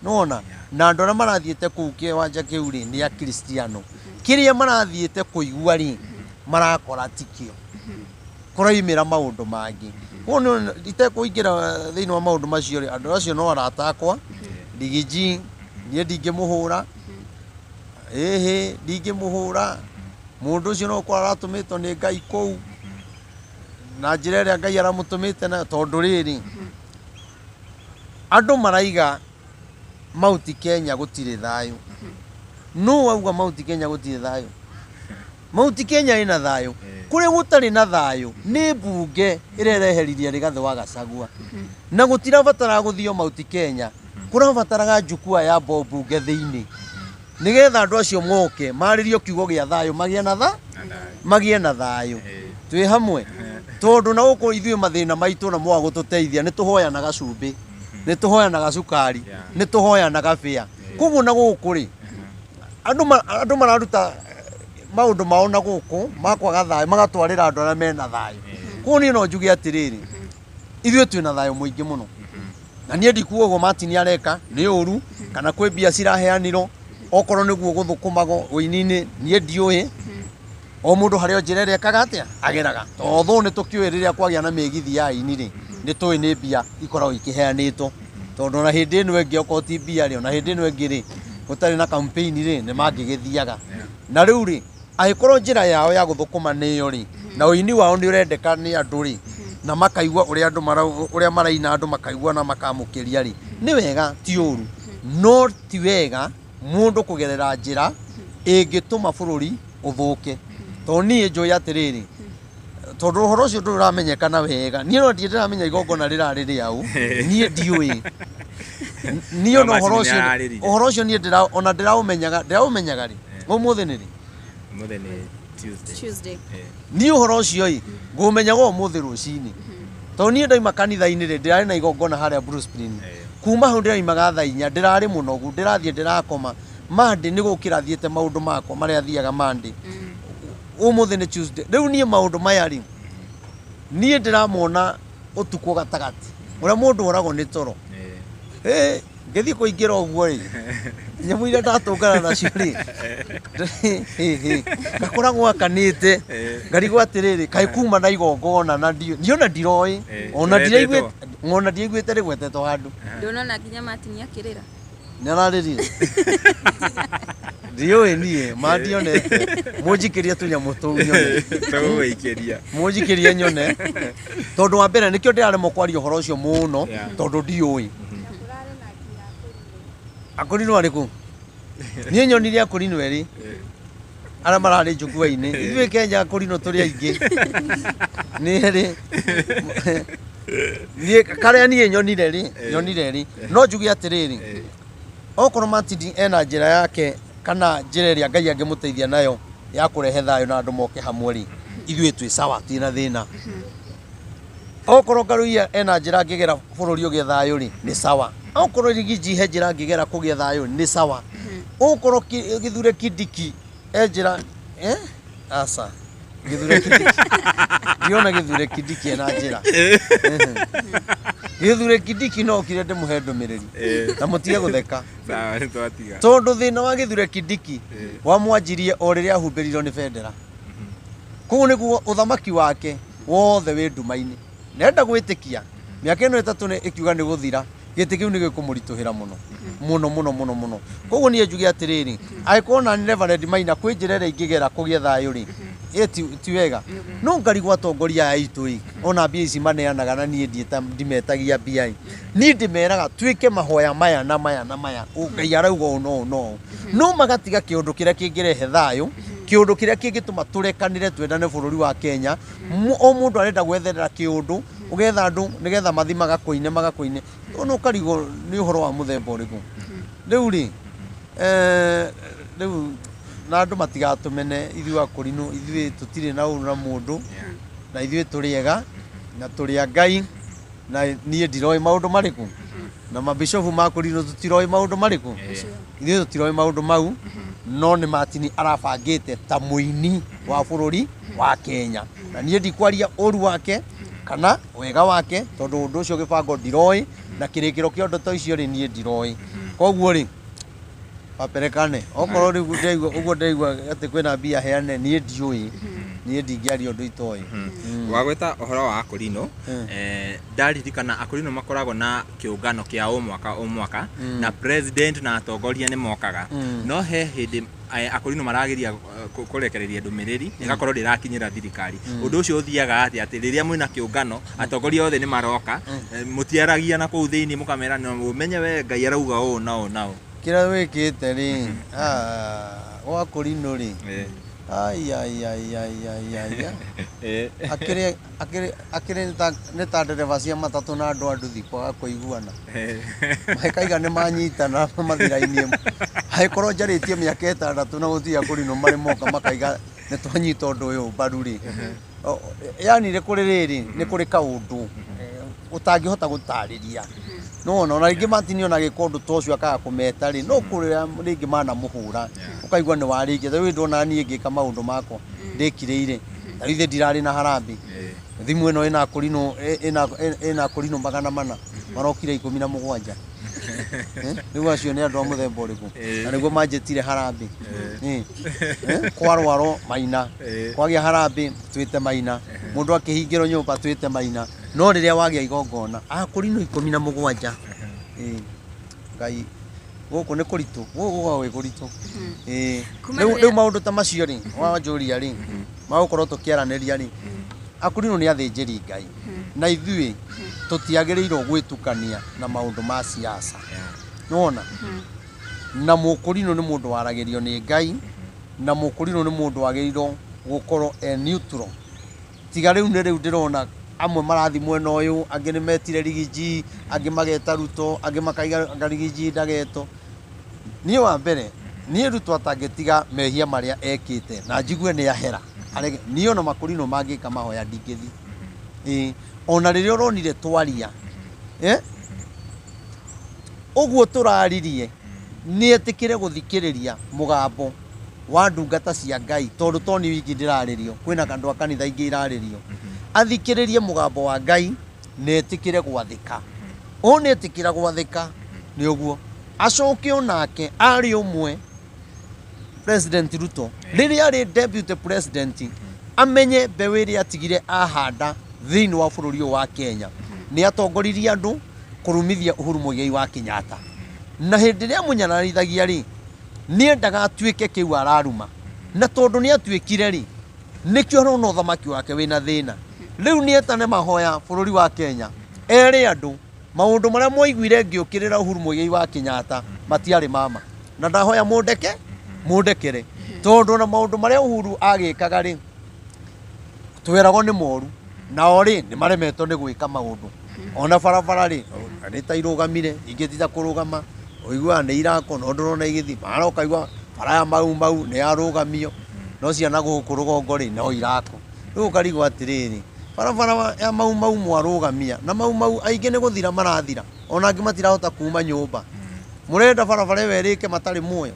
Nĩwona? Na andũ arĩa marathiĩte kũu kĩwanja kĩu rĩ, nĩ akristiano. Kĩrĩa marathiĩte kũigua rĩ, marakora tikĩo, kũraimĩra maũndũ mangĩ. Koguo itekũingĩra thĩinĩ wa maũndũ macio rĩ, andũ acio no arata akwa. Rigiji niĩ ndingĩmũhũra, ĩhĩ, ndingĩmũhũra. Mũndũ ũcio no gũkorwo aratũmĩtwo nĩ Ngai kũu na njĩra ĩrĩa Ngai aramũtũmĩte nayo, tondũ rĩrĩ, andũ maraiga Mount Kenya gũtirĩ thayũ. Nũ wauga Mount Kenya gũtirĩ thayũ? Mount Kenya ĩna thayũ. Kũrĩa gũtarĩ na thayũ nĩ mbunge ĩrĩa ĩreheririe Rigathĩ wa Gachagua, na gũtirabatara gũthio Mount Kenya, kũrabataraga njukua ya mbunge thĩinĩ, nĩgetha andũ acio moke marĩrio kiugo gĩa thayũ, magĩe na thayũ. Twĩ hamwe, tondũ na gũkũ ithuĩ mathĩna maitũ na mwaga gũtũteithia, nĩ tũhoyanaga cumbĩ, nĩ tũhoyanaga cukari, nĩ tũhoyanaga bĩa. Koguo na gũkũ rĩ, andũ mararuta maũndũ mao na gũkũ makwaga thayũ, magatwarĩra andũ arĩa mena thayũ. Koguo niĩ no njuge atĩrĩrĩ, ithuĩ twĩna thayũ mũingĩ mũno. Na niĩ ndikuga ũguo Martin areka nĩ ũru, kana kwĩ mbia ciraheanirwo, okorwo nĩguo gũthũkũmagwo ũini-inĩ, niĩ ndiũĩ. O mũndũ harĩ o njĩra ĩrĩa ekaga atĩa ageraga. Tondũ nĩ tũkĩũĩ rĩrĩa kwagĩa na mĩgithi ya aini rĩ, nĩ tũĩ nĩ mbia ikoragwo ikĩheanĩtwo. Tondũ ona hĩndĩ ĩno ĩngĩ okorwo ti mbia rĩ, ona hĩndĩ ĩno ĩngĩ rĩ, gũtarĩ na campaign rĩ, nĩ mangĩgĩthiaga. Na rĩu rĩ, angĩkorwo njĩra yao ya gũthũkũma nĩyo rĩ, na ũini wao nĩ ũrendeka nĩ andũ rĩ, na makaigua ũrĩa andũ ũrĩa maraina andũ makaigua na makamũkĩria rĩ, nĩ wega, ti ũru. No ti wega mũndũ kũgerera njĩra ĩngĩtũma bũrũri ũthũke. Tondũ niĩ njũĩ atĩrĩrĩ, tondũ ũhoro ũcio ndũrĩ ũramenyekana wega, niĩ no ndirĩ ndĩramenya igongona rĩrarĩ rĩaũ, niĩ ndiũĩ. Niĩ ona ũhoro ũcio, ũhoro ũcio niĩ ndĩra, ona ndĩraũmenyaga, ndĩraũmenyaga rĩ, ũmũthĩ nĩ rĩ? Ũmũthĩ nĩ Tuesday. Tuesday. Niĩ ũhoro ũcio ĩ, ngũũmenyaga ũmũthĩ rũcinĩ. Tondũ niĩ ndaima kanitha-inĩ rĩ, ndĩrarĩ na igongona harĩa Bruce Spring. Kuma hau ndĩraimaga thaa inya, ndĩrarĩ mũnogu, ndĩrathiĩ ndĩrakoma. Monday nĩ gũkĩra thiĩte maũndũ makwa marĩa thiaga Monday. Ũmũthĩ nĩ Tuesday. Rĩu niĩ maũndũ maya rĩ, niĩ ndĩramona ũtukũ gatagatĩ, ũrĩa mũndũ oragwo nĩ toro. Ngĩthiĩ kũingĩra ũguo rĩ, nyamũ iria ndatũngana nacio rĩ, ngakoragwo akanĩte, ngarigwo atĩrĩrĩ, kaĩ kuma na igongona na ndiũ, niĩ ona ndiroĩ, ona ndiraiguĩte, ona ndiaiguĩte rĩgwetetwo handũ. Ndũnona nginya Martin akĩrĩra? Nĩ ararĩrire. Ndiũĩ niĩ, ma ndionete. Mũnjikĩrie tũnyamũ tũu nyone. Tũgũgũikĩria. Mũnjikĩrie nyone. Tondũ wa mbere nĩkĩo ndĩraremwo kwaria ũhoro ũcio mũno, tondũ ndiũĩ. Akũrinũ arĩkũ? Niĩ nyonire akũrinũ erĩ arĩa mararĩ njukua-inĩ. Ithuĩ Kenya akũrinũ tũrĩ aingĩ. Nĩ erĩ. Niĩ karĩa niĩ nyonire rĩ, nyonire rĩ. No njuge atĩrĩrĩ, okorwo Martin ena njĩra yake kana njĩra ĩrĩa Ngai angĩmũteithia nayo ya kũrehe thayũ na andũ moke hamwe rĩ, ithuĩ twĩ sawa, twĩna thĩna. Okorwo Ngaruiya ena njĩra angĩgera bũrũri ũgĩe thayũ rĩ, nĩ sawa. Okorwo Rigiji he njĩra angĩgera kũgĩa thayũ nĩ sawa. Okorwo Githure Kindiki e njĩra, aca. Githure Kindiki. Ndiona Githure Kindiki ena njĩra. Githure Kindiki no okire ndĩmũhe ndũmĩrĩri. Na mũtige gũtheka. Sawa, nĩ twatiga. Tondũ thĩna wa Githure Kindiki wamwanjirie o rĩrĩa ahumbĩrirwo nĩ bendera. Kũu nĩguo ũthamaki wake wothe wĩ nduma-inĩ. Nenda gwĩtĩkia mĩaka ĩno ĩtatũ nĩ ĩkiuga nĩ gũthira, gĩtĩ kĩu nĩ gĩkũmũritũhĩra mũno. Mũno, mũno, mũno, mũno. Koguo niĩ njuge atĩrĩrĩ, angĩkorwo na Reverend Maina kwĩ njĩra ĩrĩa ingĩgera kũgĩa thayũ rĩ, ti wega. No ngarigwo atongoria aya aitũ ĩ, ona mbia ici maneanaga na niĩ ndimetagia mbia ĩ. Niĩ ndĩmeraga twĩke mahoya maya na maya na maya, Ngai arauga ũũ na ũũ na ũũ. No magatiga kĩũndũ kĩrĩa kĩngĩrehe thayũ, kĩũndũ kĩrĩa kĩngĩtũma tũrekanĩre twendane bũrũri wa Kenya. O mũndũ arenda gwetherera kĩũndũ, ũgetha andũ nĩgetha mathiĩ magakũine, magakũine. Ona ũkarigwo nĩ ũhoro wa mũthemba ũrĩkũ. Rĩu rĩ, rĩu na andũ matigatũmene ithuĩ akũrinũ, ithuĩ tũtirĩ na ũru na mũndũ, na ithuĩ tũrĩ ega, na tũrĩ a Ngai, na niĩ ndiroĩ maũndũ marĩkũ. Na mabishofu ma kũrinũ tũtiroĩ maũndũ marĩkũ. Ithuĩ tũtiroĩ maũndũ mau, no nĩ Martin arabangĩte ta mũini wa bũrũri wa Kenya. Na niĩ ndikwaria ũru wake kana wega wake, tondũ ũndũ ũcio gĩbango ndiroĩ, na kĩrĩkĩro kĩa ũndũ ta ũcio rĩ, niĩ ndiroĩ. Koguo rĩ, waperekane. Okorwo rĩu ndĩraigua ũguo, ndĩraigua atĩ kwĩna mbia heane, niĩ ndiũĩ. Niĩ ndingĩaria ũndũ itoĩ. Wagweta ũhoro wa akũrinũ, ndaririkana akũrinũ makoragwo na kĩũngano kĩa o mwaka o mwaka, na president na atongoria nĩ mokaga. No he hĩndĩ akũrinũ marageria kũrekereria ndũmĩrĩri ĩgakorwo ndĩrakinyĩra thirikari. Ũndũ ũcio ũthiaga atĩa, atĩ rĩrĩa mwĩna kĩũngano atongoria othe nĩ maroka, mũtiaragia na kũu thĩinĩ mũkamera no ũmenye we Ngai arauga ũũ na ũũ na ũũ? Kĩrĩa wĩkĩte rĩ, gwa kũrinũ rĩ, ai, ai, ai, ai, ai, ai, ai. Akĩrĩ, akĩrĩ, akĩrĩ nĩ ta ndereba cia matatũ na andũ a nduthi kwaga kũiguana. Makaiga nĩ manyitana mathira-inĩ. Angĩkorwo njarĩtie mĩaka 6 na gũtirĩ akũrinũ marĩ moka makaiga nĩ twanyita ũndũ ũyũ mbaru rĩ. Yani nĩ kũrĩ rĩrĩ, nĩ kũrĩ kaũndũ ũtangĩhota gũtarĩria. Nĩwona ona rĩngĩ matinio na gĩko ũndũ ta ũcio akaga kũmeta rĩ, no kũrĩa rĩngĩ manamũhũra, ũkaigua nĩ warĩkia. Ta rĩu ndona niĩ ngĩka maũndũ makwa ndĩkirĩire, ta rĩu ithe ndirarĩ na harambĩ, thimũ ĩno ĩna kũrinũ ĩna kũrinũ 400 marokire 17. Rĩu acio nĩ andũ a mũthemba ũrĩkũ? Na nĩguo manjĩtire harambĩ. Kwarwaro maina, kwagĩa harambĩ twĩte maina, mũndũ akĩhingĩrwo nyũmba twĩte maina, no rĩrĩa wagĩa igongona akũrinũ 17. Ngai, gũkũ nĩ kũritũ, gũkũ gũkoragwo gwĩ kũritũ. Kuma Rĩu rĩrĩa- rĩu maũndũ ta macio rĩ, wanjũria rĩ, magũkorwo tũkĩaranĩria rĩ, akũrinũ nĩ athĩnjĩri Ngai, na ithuĩ tũtiagĩrĩirwo gwĩtukania na maũndũ ma siasa. Nĩwona? Na mũkũrinũ nĩ mũndũ waragĩrio nĩ Ngai, na mũkũrinũ nĩ mũndũ wagĩrĩirwo gũkorwo e neutral. Tiga rĩu nĩ rĩu ndĩrona amwe marathi mwena ũyũ, angĩ nĩ metire Rigiji, angĩ mageta Ruto, angĩ makaiga anga Rigiji ndagetwo. Niĩ wa mbere, niĩ Ruto atangĩtiga mehia marĩa ekĩte na njigue nĩ ahera, arege, niĩ ona makũrinũ mangĩka mahoya ndingĩthiĩ. Ona rĩrĩa ũronire twaria, ũguo tũraririe, nĩ etĩkĩre gũthikĩrĩria mũgambo wa ndungata cia Ngai, tondũ to nĩ wiki ndĩrarĩrio, kwĩna andũ a kanitha ingĩ irarĩrio. Athikĩrĩrie mũgambo wa Ngai na etĩkĩre gwathĩka. Ũũ nĩ etĩkĩra gwathĩka nĩ ũguo. Acoke onake arĩ ũmwe President Ruto rĩrĩa arĩ deputy president, amenye mbeũ ĩrĩa atigire ahanda thĩinĩ wa bũrũri ũyũ wa Kenya. Nĩ atongoririe andũ kũrumithia Uhuru Muigai wa Kenyatta, na hĩndĩ ĩrĩa amũnyararithagia rĩ, nĩendaga atuĩke kĩu araruma, na tondũ nĩ atuĩkire rĩ, nĩkĩo arona ũthamaki wake wĩna thĩna. Rĩu nĩetane mahoya bũrũri wa Kenya, ere andũ maũndũ marĩa mwaiguire ngĩũkĩrĩra Uhuru Muigai wa Kenyatta matiarĩ mama, na ndahoya mũndeke mũndekere, tondũ na maũndũ marĩa Uhuru agĩkaga rĩ, tweragwo nĩ moru, nao rĩ nĩ maremetwo nĩ gwĩka maũndũ. Ona barabara rĩ, nĩ ta irũgamire, ingĩ ti ta kũrũgama, ũiguaga nĩ irakwo no ndũrona igĩthiĩ, mara ũkaigua bara ya Mau Mau nĩ yarũgamio, no ciana gũkũ rũgongo rĩ no irakwo. Rĩu ũkarigwo atĩrĩrĩ, barabara ya Mau Mau mwarũgamia, na Mau Mau aingĩ nĩ gũthira marathira, ona angĩ matirahota kuma nyũmba. Mũrenda barabara ĩyo ĩrĩke matarĩ muoyo?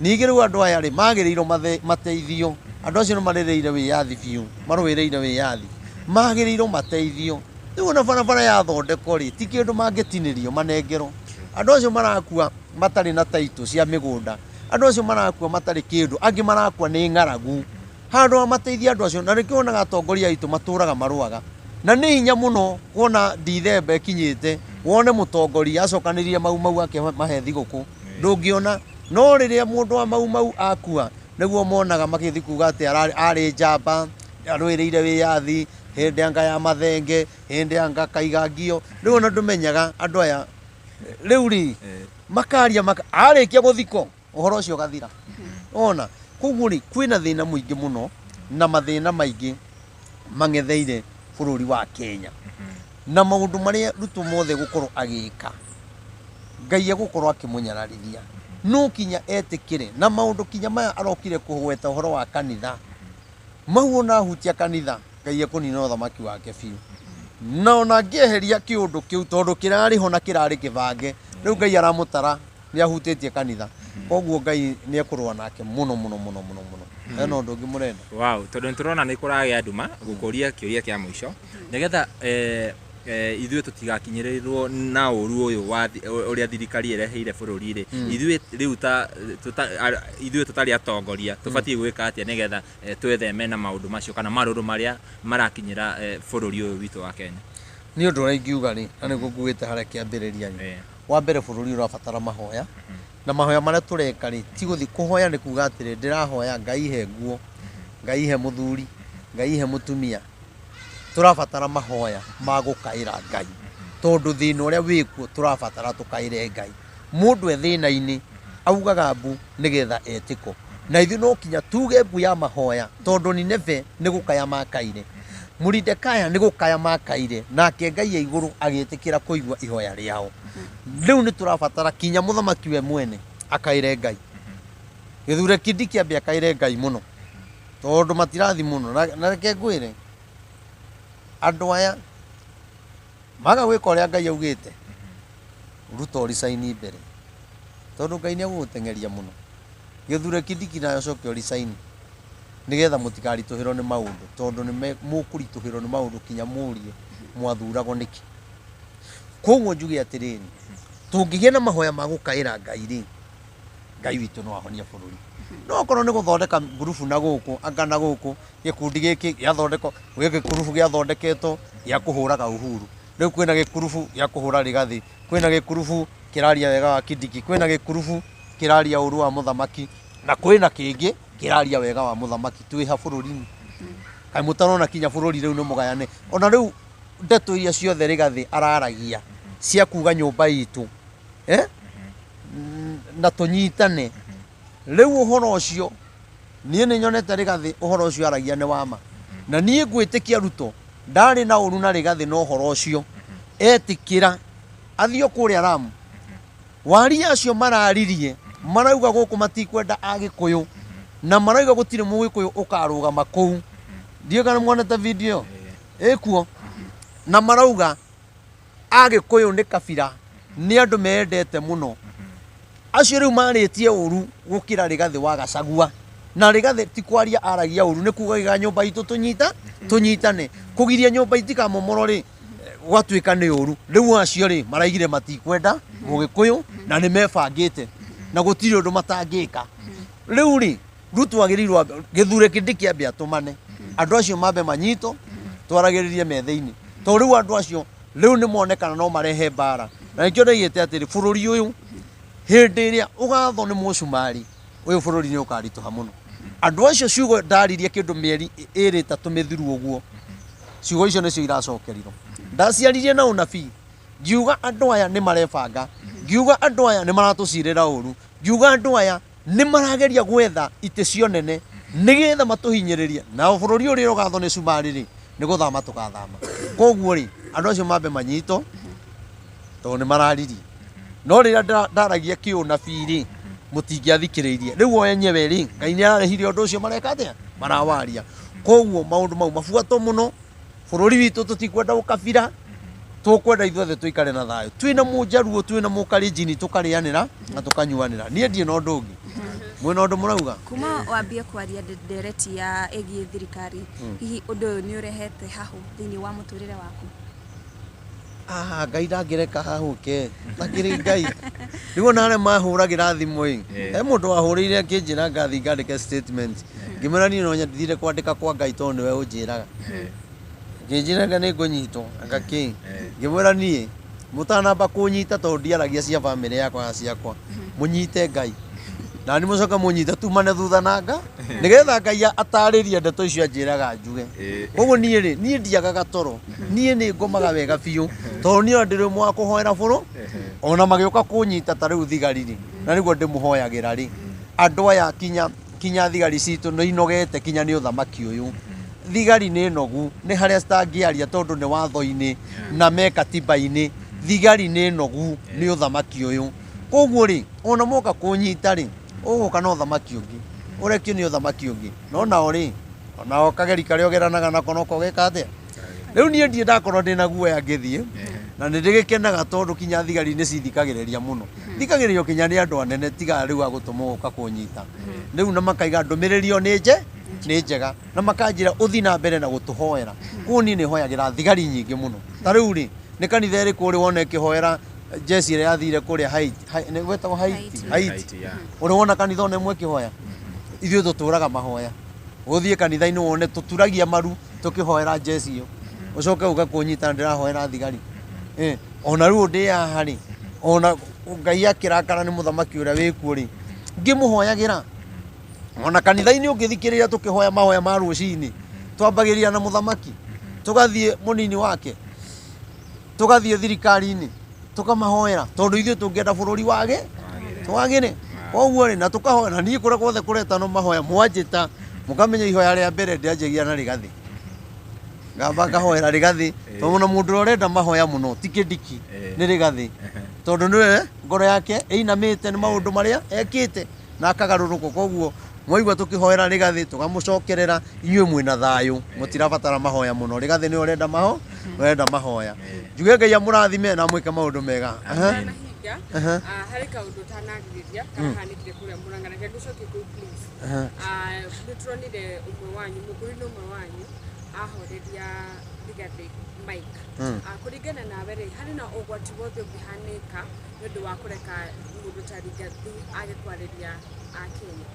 Ningĩ rĩu andũ aya rĩ, magĩrĩirwo mateithio. Andũ acio nĩ marĩrĩire wĩyathi biũ, marũĩrĩire wĩyathi, magĩrĩirwo mateithio. Rĩu ona barabara yathondekwo rĩ, ti kĩndũ mangĩtinĩrio manengerwo. Andũ acio marakua matarĩ na taitũ cia mĩgũnda, andũ acio marakua matarĩ kĩndũ, angĩ marakua nĩ ng'aragu. Handũ ha mateithie andũ acio, na nĩkĩo wonaga atongoria aitũ matũraga marũaga. Na nĩ hinya mũno kuona Dithemba ĩkinyĩte, wone mũtongoria acokanĩrĩrie Mau Mau ake mahe thigũkũ, ndũngĩona. No rĩrĩa mũndũ wa Mau Mau akua, nĩguo monaga magĩthiĩ kuga atĩ arĩ njamba, arũĩrĩire wĩyathi, hĩndĩ anga ya mathenge, hĩndĩ anga kaiga ngio. Rĩu ona ndũmenyaga andũ aya rĩu rĩ, makaria arĩkia gũthikwo, ũhoro ũcio ũgathira. Ona koguo rĩ, kwĩna thĩna mũingĩ mũno, na mathĩna maingĩ mang'etheire bũrũri wa Kenya. Na maũndũ marĩa Ruto mothe gũkorwo agĩka, Ngai egũkorwo akĩmũnyararithia. No kinya etĩkĩre, na maũndũ kinya maya arokire kũgweta ũhoro wa kanitha, mau ona ahutia kanitha, Ngai ekũnina ũthamaki wake biũ. Na ona angĩeheria kĩũndũ kĩu, tondũ kĩrarĩ ho na kĩrarĩ kĩbange, rĩu Ngai aramũtara nĩ ahutĩtie kanitha. Koguo Ngai nĩ ekũrũa nake mũno mũno mũno mũno mũno. Hena ũndũ ũngĩ mũrenda? Wow, tondũ nĩ tũrona nĩ kũragĩa nduma, gũkũria kĩũria kĩa mũico nĩgetha ithuĩ tũtigakinyĩrĩrwo na ũru ũyũ wa ũrĩa thirikari ĩreheire bũrũri rĩ, ithuĩ rĩu ta ithuĩ tũtarĩ atongoria tũbatiĩ gwĩka atĩa nĩgetha twĩtheme na maũndũ macio kana marũrũ marĩa marakinyĩra bũrũri ũyũ witũ wa Kenya? Nĩ ũndũ ũrĩa ingiuga rĩ, na nĩguo nguĩte harĩa kĩambĩrĩria rĩ, wa mbere bũrũri ũrabatara mahoya, na mahoya marĩa tũreka rĩ, ti gũthiĩ kũhoya nĩ kuga atĩrĩ, ndĩrahoya Ngai he nguo, Ngai he mũthuri, Ngai he mũtumia. Tũrabatara mahoya ma gũkaĩra Ngai, tondũ thĩna ũrĩa wĩkuo tũrabatara tũkaĩre Ngai. Mũndũ e thĩna-inĩ augaga mbu nĩgetha etĩkwo, na ithuĩ no kinya tuge mbu ya mahoya, tondũ Nineve nĩ gũkaya makaire, Mũridekaya nĩ gũkaya makaire, nake Ngai e igũrũ agĩtĩkĩra kũigua ihoya rĩao. Rĩu nĩ tũrabatara kinya mũthamaki we mwene akaĩre Ngai. Gĩthure Kindiki ambe akaĩre Ngai mũno, tondũ matirathi mũno. Na reke ngwĩre, andũ aya maga gwĩka ũrĩa Ngai augĩte, Ruto resign mbere tondũ Ngai nĩ egũgũteng'eria mũno. Gĩthure Kindiki nawe ũcoke ũ resign nĩgetha mũtikaritũhĩrwo nĩ maũndũ tondũ nĩ mũkũritũhĩrwo nĩ maũndũ kinya mũrie mwathuragwo nĩkĩ. Koguo njuge atĩrĩrĩ, tũngĩgĩa na mahoya ma gũkaĩra Ngai rĩ, Ngai witũ no ahonie bũrũri. No okorwo nĩ gũthondeka ngurubu na gũkũ anga na gũkũ, gĩkundi gĩkĩ gĩathondekwo, gwĩ gĩkurubu gĩathondeketwo gĩa kũhũraga Uhuru, rĩu kwĩna gĩkurubu gĩa kũhũra Rigathi, kwĩna gĩkurubu kĩraria wega wa Kindiki, kwĩna gĩkurubu kĩraria ũru wa mũthamaki, na kwĩna kĩngĩ kĩraria wega wa mũthamaki. Twĩha bũrũri-inĩ? Kaĩ mũtarona kinya bũrũri rĩu nĩ mũgayane? Ona rĩu ndeto iria ciothe Rigathi araragia cia kuga nyũmba itũ eh? Na tũnyitane rĩu ũhoro ũcio niĩ nĩ nyonete Rigathi ũhoro ũcio aragia nĩ wama, na niĩ ngwĩtĩkia Ruto ndarĩ na ũru na Rigathi na ũhoro ũcio etĩkĩra athiĩ o kũrĩa Lamu. Waria acio mararirie marauga gũkũ matikwenda Agĩkũyũ na marauga gũtirĩ Mũgĩkũyũ ũkarũgama kũu. Ndiũĩ kana muonete video ĩyo ĩkuo, na marauga Agĩkũyũ nĩ kabira, nĩ andũ meyendete mũno. Acio rĩu marĩtie ũru gũkĩra Rigathĩ wa Gachagua. Na Rigathĩ ti kwaria aragia ũru, nĩ kuga iga nyũmba itũ tũnyita tũnyitane. Kũgiria nyũmba itikamomorwo rĩ, gwatuĩka nĩ ũru. Rĩu acio rĩ, maraigire matikwenda Mũgĩkũyũ na nĩ mebangĩte na gũtirĩ ũndũ matangĩka. Rĩu rĩ, Ruto agĩrĩirwo gĩthure kĩndĩ kĩambe atũmane andũ acio mambe manyitwo, twaragĩrĩrie me thĩinĩ, tondũ rĩu andũ acio rĩu nĩ monekana no marehe mbara. Na nĩkĩo ndaigĩte atĩrĩ, bũrũri ũyũ hĩndĩ ĩrĩa ũgathwo nĩ mũcumarĩ ũyũ, bũrũri nĩ ũkaritũha mũno. Andũ acio ciugo ndaririe kĩndũ mĩeri ĩrĩ ĩtatũ mĩthiru ũguo, ciugo icio nĩcio iracokerirwo. Ndaciaririe na ũnabii ngiuga andũ aya nĩ marebanga, ngiuga andũ aya nĩ maratũcirĩra ũru, ngiuga andũ aya nĩ marageria gwetha itĩ cio nene nĩgetha matũhinyĩrĩrie, na bũrũri ũrĩa ũgathwo nĩ cumarĩ rĩ, nĩ gũthama tũgathama. Koguo rĩ, andũ acio mambe manyitwo tondũ nĩ mararirie. No rĩrĩa ndaragia kĩũnabii rĩ, mũtingĩathikĩrĩirie. Rĩu o enyewe rĩ, Ngai nĩ ararehire ũndũ ũcio, mareka atĩa? Marawaria. Koguo maũndũ mau mabuatwo mũno. Bũrũri witũ tũtikwenda ũkabira, tũkwenda ithuothe tũikare na thayũ, twĩna Mũnjaruo, twĩna Mũkalenjini, tũkarĩanĩra na tũkanyuanĩra. Niĩ ndirĩ na ũndũ ũngĩ. Mwĩna ũndũ mũrauga? Kuma wambie kwaria ndereti ya ĩgiĩ thirikari, hihi ũndũ ũyũ nĩ ũrehete hahũ thĩinĩ wa mũtũrĩre waku? Ah, Ngai ndangĩreka hahũke, takĩrĩ Ngai. Rĩu ona arĩa mahũragĩra thimũ ĩ, he mũndũ wahũrĩire akĩnjĩra ngathi ngandĩke statement, ngĩmwĩra niĩ no nyendire kwandĩka kwa Ngai tondũ nĩwe ũnjĩraga. Ngĩnjĩra anga nĩ ngũnyitwo anga kĩ, ngĩmwĩra niĩ mũtanamba kũnyita tondũ ndiaragia cia bamĩrĩ yakwa na ciakwa, mũnyite Ngai na nĩ mũcoke mũnyite tumane thutha na nga nĩgetha Ngai atarĩrie ndeto icio anjĩraga njuge. Koguo niĩ rĩ, niĩ ndiagaga toro, niĩ nĩ ngomaga wega biũ tondũ niĩ ona ndĩrĩ ũmwe wa kũhoera bũrũ. Ona magĩũka kũnyita ta rĩu thigari rĩ, na nĩguo ndĩmũhoyagĩra rĩ, andũ aya kinya kinya thigari citũ nĩ inogete kinya nĩ ũthamaki ũyũ. Thigari nĩ nogu, nĩ harĩa citangĩaria tondũ nĩ watho-inĩ na me katiba-inĩ. Thigari nĩ nogu nĩ ũthamaki ũyũ. Koguo rĩ, ona moka kũnyita rĩ, ũgũka na ũthamaki ũngĩ, ũrekio nĩ ũthamaki ũngĩ. No nao rĩ, onao kageri karĩa ũgeranaga nako noko geka atĩa? Rĩu niĩ ndirĩ ndakorwo ndĩna guoya ngĩthiĩ, na nĩ ndĩgĩkenaga tondũ kinya thigari nĩ cithikagĩrĩria mũno. Thikagĩrĩrio kinya nĩ andũ anene tiga rĩu a gũtũmwo gũka kũnyita. Rĩu na makaiga ndũmĩrĩri ĩyo nĩ nje, nĩ njega, na makanjĩra ũthiĩ na mbere na gũtũhoera. Koguo niĩ nĩ hoyagĩra thigari nyingĩ mũno. Ta rĩu rĩ, nĩ kanitha ĩrĩkũ ũrĩ wona ĩkĩhoera jeshi ĩrĩa yathire kũrĩa Haiti? Nĩ gwĩtagwo Haiti? Haiti. Ũrĩ wona kanitha ona ĩmwe ĩkĩhoya? Ithuĩ tũtũraga mahoya. Ũthiĩ kanitha-inĩ wone tũturagia maru tũkĩhoera jeshi ĩyo. Ũcoke ũke kũnyita ndĩrahoera thigari. Ona rĩu ndĩ haha rĩ, ona Ngai akĩrakara nĩ mũthamaki ũrĩa wĩkuo rĩ, ngĩmũhoyagĩra. Ona kanitha-inĩ ũngĩthikĩrĩria tũkĩhoya mahoya ma rũcinĩ, twambagĩrĩria na mũthamaki, tũgathiĩ mũnini wake, tũgathiĩ thirikari-inĩ, tũkamahoera, tondũ ithuĩ tũngĩenda bũrũri wage twagĩre. Koguo rĩ, na tũkahoya, na niĩ kũrĩa guothe kũretanwo mahoya mwanjĩta, mũkamenya ihoya rĩa mbere ndĩanjagia na Rigathĩ. Ngamba ngahoera Rigathĩ, tondũ ona mũndũ ũrĩa ũrenda mahoya mũno ti Kindiki, nĩ Rigathĩ, tondũ nĩwe ngoro yake ĩinamĩte nĩ maũndũ marĩa ekĩte na akagarũrũka. Koguo mwaigua tũkĩhoera Rigathĩ tũkamũcokerera, inyuĩ mwĩna thayũ, mũtirabatara mahoya mũno. Rigathĩ nĩwe ũrenda mahoya. Njuge Ngai amũrathime na amwĩke maũndũ mega. Tũgĩtiga, Aha. harĩ kaũndũ ũtanarĩrĩria karahanĩkire kũrĩa Murang'a, reke ngũcokie kũu please. Aha. Nĩ tũronire ũmwe wanyu, mũkũrinũ ũmwe wanyu ahoreria Rigathĩ Mike. Kũringana nawe rĩ, harĩ na ũgwati wothe ũngĩhanĩka nĩ ũndũ wa kũreka mũndũ ta Rigathĩ age kwarĩria Akenya?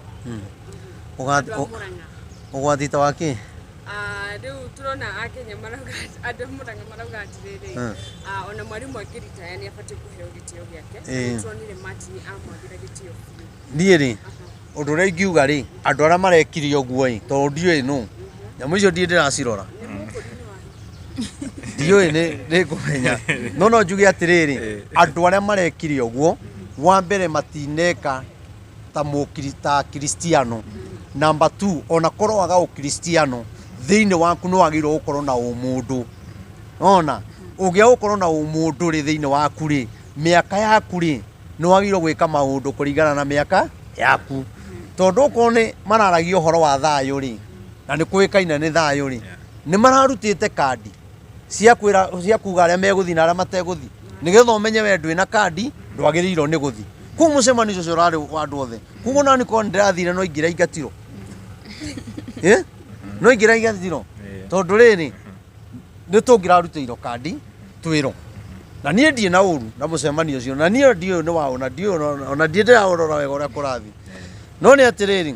Ũgwati Andũ a Murang'a. Ũgwati ta wa kĩ? Rĩu tũrona Akenya marauga, andũ a Murang'a marauga atĩrĩrĩ, ona mwarimũ angĩritaya nĩ abatiĩ kũheo gĩtĩo gĩake. Nĩ tũronire Martin amwagĩra gĩtĩo biũ. Niĩ rĩ, ũndũ ũrĩa ingiuga rĩ, andũ arĩa marekire ũguo ĩ, tondũ ndiũĩ nũ, nyamũ icio ndirĩ ndĩracirora. Nĩ mũkũrinũ wa Ndiũĩ nĩ ngũmenya, no njuge atĩrĩrĩ, andũ arĩa marekire ũguo, wa mbere matineka ta mũkiri ta Kristiano. Number 2, ona korwo waga ũkristiano thĩinĩ waku nĩ wagĩrĩirwo gũkorwo na ũmũndũ. Ona ũngĩaga gũkorwo na ũmũndũ rĩ thĩinĩ waku rĩ, mĩaka yaku rĩ, nĩ wagĩrĩirwo gwĩka maũndũ kũringana na mĩaka yaku. Tondũ okorwo nĩ mararagia ũhoro wa thayũ rĩ, na nĩ kũĩkaine nĩ thayũ rĩ, nĩ mararutĩte kandi cia kwĩra, cia kuga arĩa megũthiĩ na arĩa mategũthiĩ, nĩgetha ũmenye we ndwĩna kandi ndwagĩrĩirwo nĩ gũthiĩ. Kũu mũcemanio ũcio ũrarĩ wa andũ othe. Koguo nani korwo nĩ ndĩrathire no ingĩra ingatirwo. No ingĩra ingatirwo. Tondũ rĩrĩ, nĩ tũngĩrarutĩirwo kandi twĩrwo. Na niĩ ndirĩ na ũru na mũcemanio ũcio, na niĩ ndiũĩ nĩ waũ, na ndiũĩ ona ndirĩ ndĩraũrora wega ũrĩa kũrathiĩ. No nĩ atĩrĩrĩ,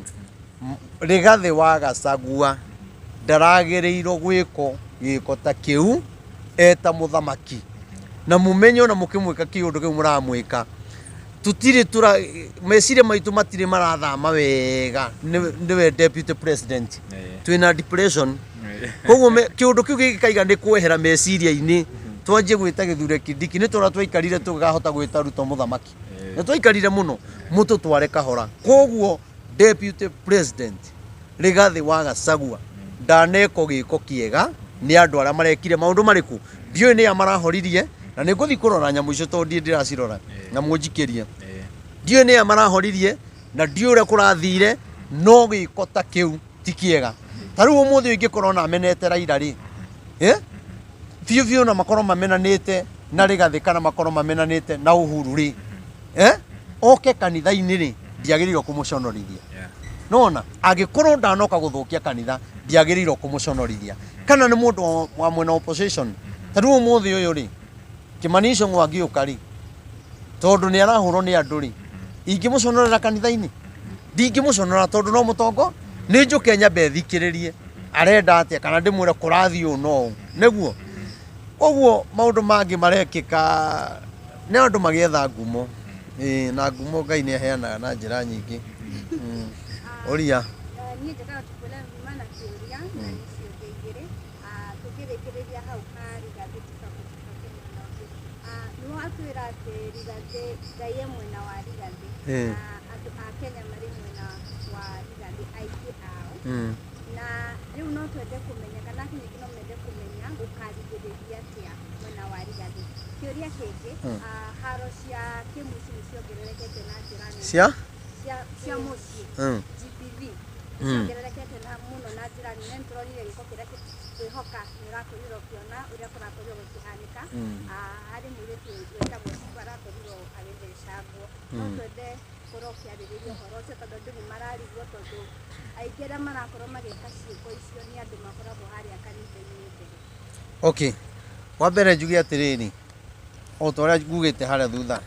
Rigathĩ wa Gachagua ndaragĩrĩirwo gwĩkwo gĩko ta kĩu eta mũthamaki. Na mũmenye ona mũkĩmwĩka kĩũndũ kĩu mũramwĩka, tũtirĩ tũra, meciria maitũ matirĩ marathama wega nĩwe deputy president. Twĩna depression. Koguo kĩũndũ kĩu gĩgĩkaiga nĩ kwehera meciria-inĩ, twanjie gwĩta Gĩthure Kindiki, nĩ tũrĩa twaikarire tũkahota gwĩta Ruto mũthamaki. Nĩ twaikarire mũno, mũtũtware kahora. Koguo deputy president Rigathĩ wa Gachagua ndaneko gĩko kĩega nĩ andũ arĩa marekire maũndũ marĩkũ, ndiũĩ nĩ a marahoririe, na nĩ ngũthiĩ kũrora nyamũ icio tondũ ndirĩ ndĩracirora na mũnjikĩrie. Ndiũĩ nĩ a marahoririe na ndiũĩ ũrĩa kũrathire, no gĩko ta kĩu ti kĩega. Ta rĩu ũmũthĩ ingĩkorwo na menete Raila rĩ, biũ biũ na makorwo mamenanĩte na Rigathĩ kana makorwo mamenanĩte na Uhuru rĩ, oke kanitha-inĩ rĩ, ndiagĩrĩirwo kũmũconorithia. Nona angĩkorwo ndanoka gũthũkia kanitha, ndiagĩrĩirwo kũmũconorithia. Kana nĩ mũndũ wa mwena opposition, ta rĩu ũmũthĩ ũyũ rĩ, Kĩmani Ichung'wa angĩũka rĩ, tondũ nĩ arahũrwo nĩ andũ rĩ, ingĩmũconorera kanitha-inĩ? Ndingĩmũconora tondũ no mũtongo, nĩ njũke nyambe thikĩrĩrie arenda atĩa, kana ndĩmwĩre kũrathiĩ ũũ na ũũ, nĩguo. Koguo maũndũ mangĩ marekĩka nĩ andũ magĩetha ngumo. Na ngumo Ngai nĩ aheanaga na njĩra nyingĩ. Ũria. Niĩ njĩkaga tũkuona mana kĩũria na nĩ ciũria igĩrĩ. Tũkĩrĩkĩrĩria hau ha Rigathĩ tũcoke tũcoke mwena ũngĩ. Nĩ watwĩra atĩ Rigathĩ, Ngai e mwena wa Rigathĩ, na andũ a Kenya marĩ mwena wa Rigathĩ aingĩ ao. Na rĩu no twende kũmenya, kana Akenya aingĩ no mende kũmenya gũkarigĩrĩria atĩa mwena wa Rigathĩ. Kĩũria kĩngĩ, haro cia kĩmũciĩ nĩ ciongererekete na njĩra nene. Cia? Cia mũciĩ. GBV. Ciongererekete na mũno na njĩra nene. Nĩ tũronire gĩko kĩrĩa kwĩhoka nĩ ũrakorirwo ũkĩona ũrĩa kũrakorirwo gũkĩhanĩka. Harĩ mũirĩtu wĩtagwo Shiva arakorirwo agĩthecangwo. No twende gũkorwo ũkĩarĩrĩria ũhoro ũcio tondũ andũ nĩ mararigwo, tondũ aingĩ arĩa marakorwo magĩka ciĩko icio nĩ andũ makoragwo harĩa kanitha-inĩ mbere. Okay. Wa mbere njuge atĩrĩrĩ, o ta ũrĩa ngugĩte harĩa thutha,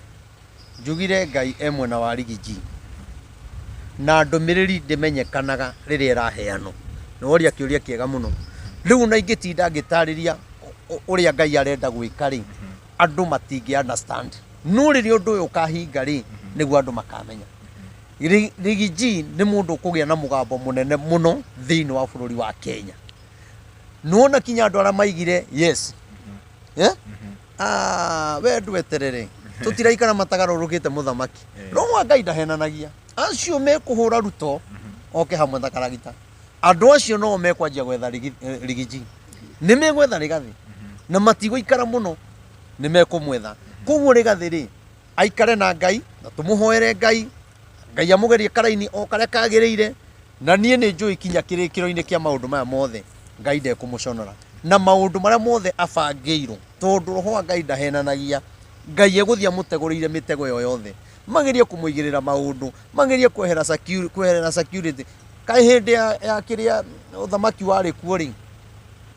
njugire Ngai e mwena wa Rigiji, na ndũmĩrĩri ndĩmenyekanaga rĩrĩa ĩraheanwo. Nĩ woria kĩũria kĩega mũno. Rĩu ona ingĩtinda ngĩtarĩria ũrĩa Ngai arenda gwĩka rĩ, andũ matingĩ understand. No rĩrĩa ũndũ ũyũ ũkahinga rĩ, nĩguo andũ makamenya. Rigiji nĩ mũndũ ũkũgĩa na mũgambo mũnene mũno thĩinĩ wa bũrũri wa Kenya. Nĩwona kinya andũ arĩa maigire yes. We ndweterere. Tũtiraikara matagarũrũkĩte mũthamaki. Roho wa Ngai ndahenanagia. Acio mekũhũra Ruto oke hamwe na karagita. Andũ acio no mekwanjia gwetha Rigiji. Nĩ megwetha Rigathĩ. Na matigũikara mũno, nĩ mekũmwetha. Koguo Rigathĩ rĩ, aikare na Ngai, na tũmũhoere Ngai, Ngai amũgerie karaini o karĩa kagĩrĩire, na niĩ nĩ njũĩ kinya kĩrĩkĩro-inĩ kĩa maũndũ maya mothe, Ngai ndekũmũconora. Na maũndũ marĩa mothe abangĩirwo, tondũ Roho wa Ngai ndahenanagia, Ngai egũthiĩ amũtegũrĩire mĩtego ĩyo yothe, magerie kũmũigĩrĩra maũndũ, magerie kwehera security, kweherera security. Kaĩ hĩndĩ ya kĩrĩa ũthamaki warĩ kuo rĩ,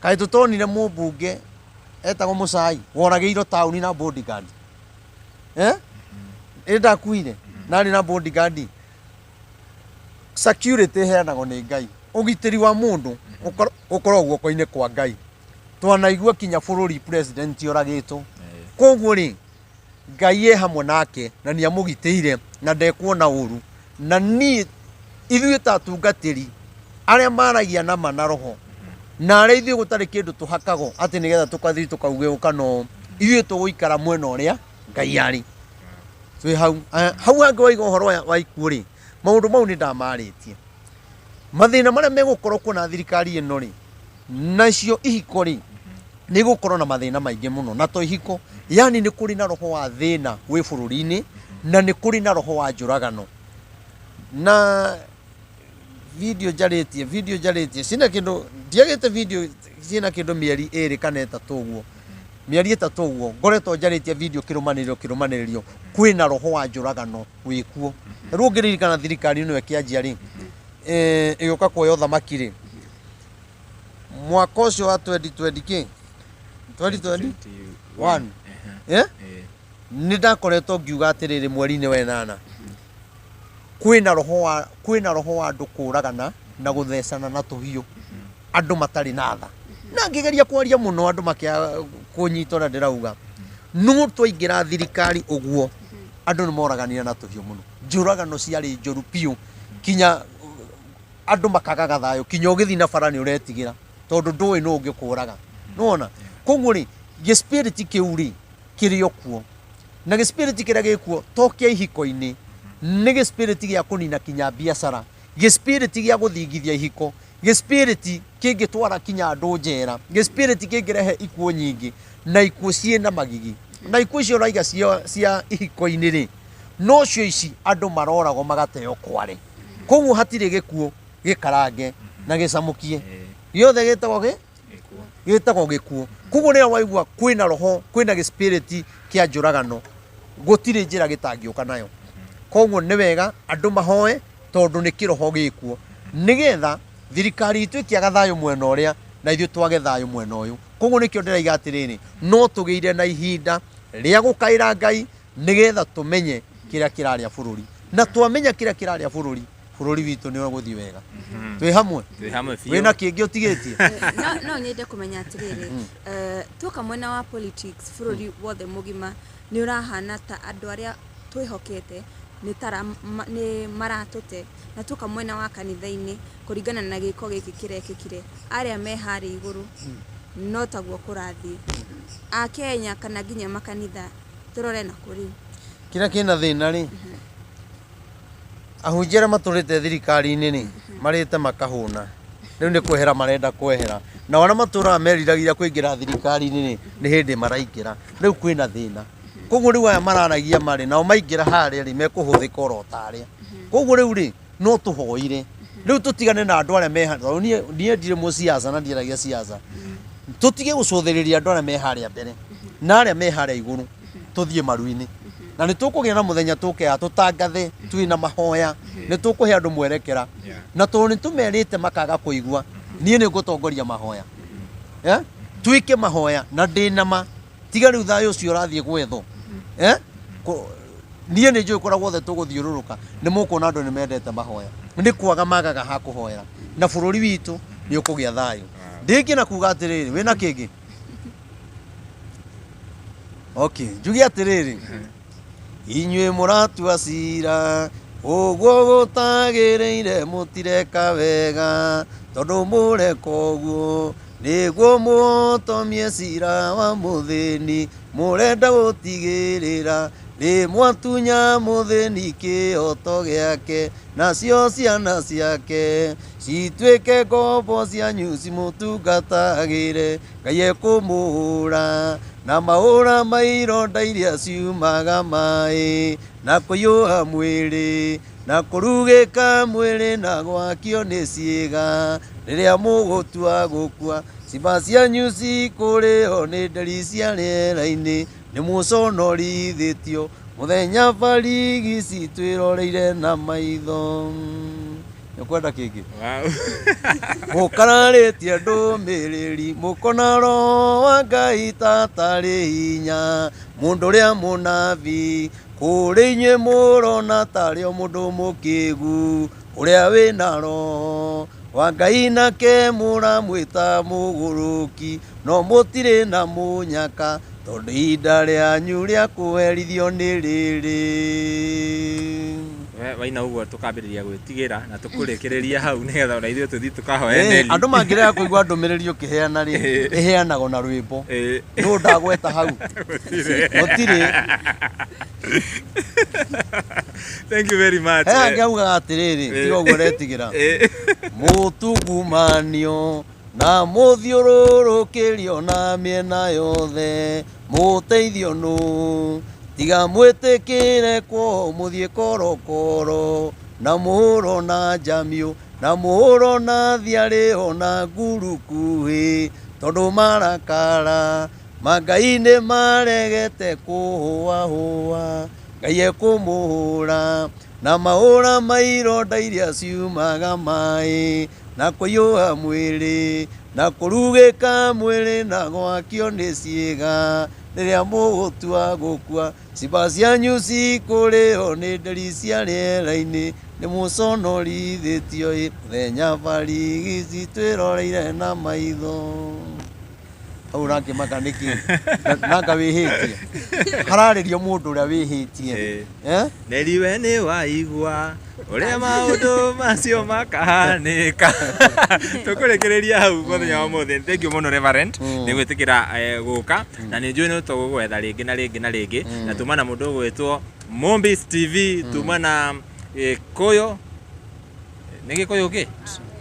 kaĩ tũtonire mũmbunge etagwo Mũcai woragĩirwo taũni na bodyguard? Eh, ĩ ndakuire na arĩ na bodyguard. Security ĩheanagwo nĩ Ngai, ũgitĩri wa mũndũ ũkoragwo guoko-inĩ kwa Ngai. Twanaigua kinya bũrũri president oragĩtwo. Koguo rĩ, Ngai e hamwe nake na nĩ amũgitĩire na ndekuona ũru. Na niĩ ithuĩ ta atungatĩri arĩa maragia na ma na roho, na arĩa ithuĩ gũtarĩ kĩndũ tũhakagwo atĩ nĩgetha tũkathiĩ tũkauge ũũ kana ũũ, ithuĩ tũgũikara mwena ũrĩa Ngai arĩ. Twĩ hau. Hau hangĩ waiga ũhoro wa ikuũ rĩ, maũndũ mau nĩ ndamarĩtie. Mathĩna marĩa megũkorwo kuo na thirikari ĩno rĩ, nacio ihiko rĩ, nĩ gũkorwo na mathĩna maingĩ mũno. Na to ihiko, yani nĩ kũrĩ na roho wa thĩna wĩ bũrũri-inĩ, na nĩ kũrĩ na roho wa njũragano. Na video njarĩtie, video njarĩtie, cina kĩndũ, ndiagĩte video ciĩna kĩndũ mĩeri ĩrĩ kana ĩtatũ ũguo. Mĩeri ĩtatũ ũguo, ngoretwo njarĩtie video kĩrũmanĩrĩrio kĩrũmanĩrĩrio, kwĩna roho wa njũragano wĩkuo. Rĩu ũngĩririkana thirikari ĩno ĩkĩanjia rĩ, ĩgĩũka kuoya ũthamaki rĩ, mwaka ũcio wa 2020 kĩ? 2021. Eh? Nĩ ndakoretwo ngiuga atĩrĩrĩ mweri-inĩ wa ĩnana, kwĩna roho wa andũ kũragana na gũthecana na tũhiũ, andũ matarĩ na tha. Na ngĩgeria kwaria mũno andũ makĩaga kũnyita ũrĩa ndĩrauga. No twaingĩra thirikari ũguo, andũ nĩ moraganire na tũhiũ mũno. Njũragano ciarĩ njũru biũ, kinya andũ makagaga thayũ, kinya ũgĩthiĩ na bara nĩ ũretigĩra, tondũ ndũĩ nũ ũngĩkũraga. Nĩwona? Koguo rĩ, gĩ-spirit kĩu rĩ, kĩrĩ o kuo. Na gĩ-spirit kĩrĩa gĩkuo to kĩa ihiko-inĩ, nĩ gĩ-spirit gĩa kũnina kinya biacara, gĩ-spirit gĩa gũthingithia ihiko, gĩ-spirit kĩngĩtwara kinya andũ njera, gĩ-spirit kĩngĩrehe ikuũ nyingĩ, na ikuũ ciĩna magigi. Na ikuũ icio ũraiga cia ihiko-inĩ rĩ, nocio ici andũ maroragwo magateo kware. Koguo hatirĩ gĩkuũ gĩkarange na gĩcamũkie. Gĩothe gĩtagwo gĩ? Gĩtagwo gĩkuũ. Koguo rĩrĩa waigua kwĩna roho, kwĩna gĩ-spirit kĩa njũragano, gũtirĩ njĩra gĩtangĩũka nayo. Koguo nĩ wega andũ mahoe tondũ nĩ kĩroho gĩkuo, nĩgetha thirikari itũ ĩkĩaga thayũ mwena ũrĩa na ithuĩ twage thayũ mwena ũyũ. Koguo nĩkĩo ndĩraiga atĩrĩrĩ, no tũgĩire na ihinda rĩa gũkaĩra Ngai nĩgetha tũmenye kĩrĩa kĩrarĩa bũrũri. Na twamenya kĩrĩa kĩrarĩa bũrũri, bũrũri witũ nĩ ũgũthiĩ wega. Twĩ hamwe? Twĩ hamwe biũ. Wĩna kĩngĩ ũtigĩtie? No nyende kũmenya atĩrĩrĩ, tuoka mwena wa politics bũrũri wothe mũgima nĩ ũrahana ta andũ arĩa twĩhokete nĩ maratũte. Na tuoka mwena wa kanitha-inĩ kũringana na gĩko gĩkĩ kĩrekĩkire, arĩa me harĩa igũrũ no taguo kũrathiĩ. A Kenya kana nginya makanitha tũrore na kũrĩ. Kĩrĩa kĩna thĩna rĩ, ahunjia arĩa matũrĩte thirikari-inĩ rĩ, marĩte makahũna. Rĩu nĩ kwehera marenda kwehera. Nao arĩa matũraga meriragĩria kũingĩra thirikari-inĩ rĩ, nĩ hĩndĩ maraingĩra. Rĩu kwĩna thĩna. Koguo rĩu aya mararagia marĩ, nao maingĩra harĩa rĩ, mekũhũthĩka oro ta arĩa. Koguo rĩu rĩ, no tũhoire. Rĩu tũtigane na andũ arĩa me harĩa, tondũ niĩ ndirĩ mũciaca na ndiaragia ciaca. Tũtige gũcũthĩrĩria andũ arĩa me harĩa mbere na arĩa me harĩa igũrũ, tũthiĩ maru-inĩ. Na nĩ tũkũgĩa na mũthenya tũke haha tũtangathe twĩ na mahoya, nĩ tũkũhe andũ mwerekera. Na tondũ nĩ tũmerĩte makaga kũigua, niĩ nĩ ngũtongoria mahoya. Twĩke mahoya na ndĩ na ma. Tiga rĩu thayũ ũcio ũrathiĩ gwethwo. Niĩ nĩ njũĩ kũrĩa guothe tũgũthiũrũrũka nĩ mũkuona andũ nĩ mendete mahoya. Nĩ kwaga magaga ha kũhoera. Na bũrũri witũ nĩ ũkũgĩa thayũ. Ndĩngĩ na kuga atĩrĩrĩ, wĩna kĩngĩ? Okay, njuge atĩrĩrĩ, inyuĩ mũratua cira ũguo gũtagĩrĩire, mũtireka wega, tondũ mũreka ũguo nĩguo mũhotomie cira wa mũthĩni. Mũrenda gũtigĩrĩra nĩ mwatunya mũthĩni kĩhoto gĩake, nacio ciana ciake cituĩke ngombo cianyu cimũtungatagĩre. Ngai ekũmũhũra na mahũra ma ironda iria ciumaga maĩ, na kũiyũha mwĩrĩ, na kũrugĩka mwĩrĩ, na gwakio nĩ ciĩga. Rĩrĩa mũgũtua gũkua, ciimba cianyu cikũrĩo nĩ nderi cia rĩera-inĩ, Nĩ mũconorithĩtio mũthenya barigici twĩroreire na maitho. Nĩ ũkwenda kĩngĩ? Wow. Mũkararĩtie ndũmĩrĩri mũkona roho wa Ngai ta atarĩ hinya. Mũndũ ũrĩa mũnabii kũrĩ inyuĩ mũrona tarĩ o mũndũ mũkĩgu ũrĩa wĩna roho wa Ngai nake mũramwĩta mũgũrũki no mũtirĩ na mũnyaka tondũ ihinda rĩanyu rĩa kũherithio nĩ rĩrĩ. We waina ũguo tũkambĩrĩria gwĩtigĩra na tũkũrĩkĩrĩria hau nĩgetha ona ithuĩ tũthiĩ tũkahoe Ĩĩ, Neli. andũ mangĩrega kũigua ndũmĩrĩri ũkĩheana rĩ, ĩheanagwo na rwĩmbo. Ĩĩ. Nũ ndagweta hau? Gũtirĩ. Thank you very much. He angĩ augaga atĩrĩrĩ, tiga ũguo ũretigĩra. Ĩĩ. Mũtungumanio na mũthiũrũrũkĩrio na mĩena yothe, mũteithio nũ? Tiga mwĩtĩkĩre kwo mũthiĩ korokoro, na mũhũro na njamiũ, na mũhũro na thiarĩ ona ngurukuhĩ, tondũ marakara ma Ngai nĩ maregete kũhũahũa. Ngai ekũmũhũra na mahũra ma ironda iria ciumaga maĩ, na kũiyũha mwĩrĩ, na kũrugĩka mwĩrĩ, na gwakio nĩ ciĩga. Rĩrĩa mũgũtua gũkua, ciimba cianyu cikũrĩo nĩ nderi cia rĩera-inĩ. Nĩ mũconorithĩtio ĩ mũthenya barigici twĩroreire na maitho. Hau ũrakĩmaka nĩkĩ? Nanga wĩhĩtie. Hararĩrio mũndũ ũrĩa wĩhĩtie. Ĩĩ. Eh? Neliwe nĩ waigua ũrĩa maũndũ macio makahanĩka. Tũkũrĩkĩrĩria hau mũthenya wa ũmũthĩ. Thank you mũno Reverend nĩ gwĩtĩkĩra gũka na nĩ njũĩ no tũgũgwetha rĩngĩ na rĩngĩ na rĩngĩ na tuma na mũndũ ũgwĩtwo Mombis TV, tuma na Gĩkũyũ, nĩ Gĩkũyũ kĩ?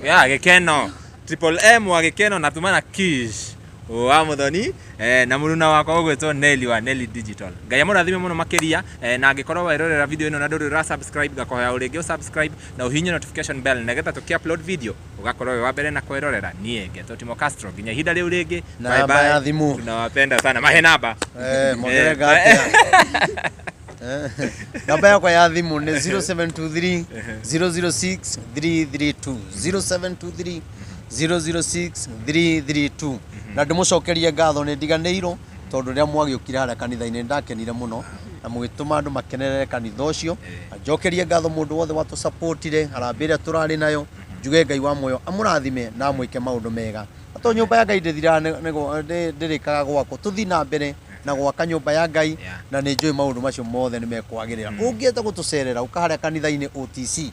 Ya Gĩkeno, Triple M wa Gĩkeno na tuma na Kish wa Muthoni na mũruna wakwa ũgwĩtwo Nelly wa Nelly Digital. Ngai amũrathime mũno makĩria na angĩkorwo werorera video ĩno na ndũrĩ ũra subscribe ngakohoya o rĩngĩ ũ subscribe na ũhihinye notification bell nĩgetha tũkĩ upload video ũgakorwo wĩ wa mbere na kwĩrorera. Niĩ ngetwo Timo Castro nginya ihinda rĩu rĩngĩ. Bye Namba bye. ya thimũ. Tunawapenda sana. Mahe namba. Mongereka atĩa? Namba yakwa ya thimũ nĩ 0723 006 332, 0723 006 332. Na ndĩmũcokerie ngatho, nĩ ndiganĩirwo tondũ rĩrĩa mwagĩũkire harĩa kanitha-inĩ ndakenire mũno na mũgĩtũma andũ makenerere kanitha ũcio. Na njokerie ngatho mũndũ wothe watũsapotire harambĩ ĩrĩa tũrarĩ nayo. Njuge Ngai wa muoyo amũrathime na amwĩke maũndũ mega. Na tondũ nyũmba ya Ngai ndĩthiraga, ndĩrĩkaga gwakwo, tũthiĩ na mbere na gwaka nyũmba ya Ngai. Na nĩ njũĩ maũndũ macio mothe nĩ mekwagĩrĩra. Ũngĩenda gũtũcerera, ũka harĩa kanitha-inĩ OTC,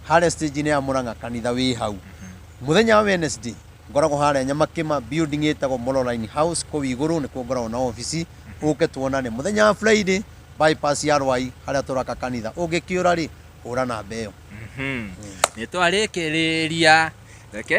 harĩa stage-inĩ ya Mũrang'a, kanitha wĩ hau. Mũthenya wa Wednesday ngoragwo harĩa Nyamakĩma, building ĩtagwo Mololine House, kũu igũrũ nĩkuo ngoragwo na obici, ũke tuonane. Mũthenya wa Friday bypass ya Rwai harĩa tũraka kanitha. Ũngĩkĩũra rĩ, hũra namba ĩyo. Nĩ twarĩkĩrĩria. Reke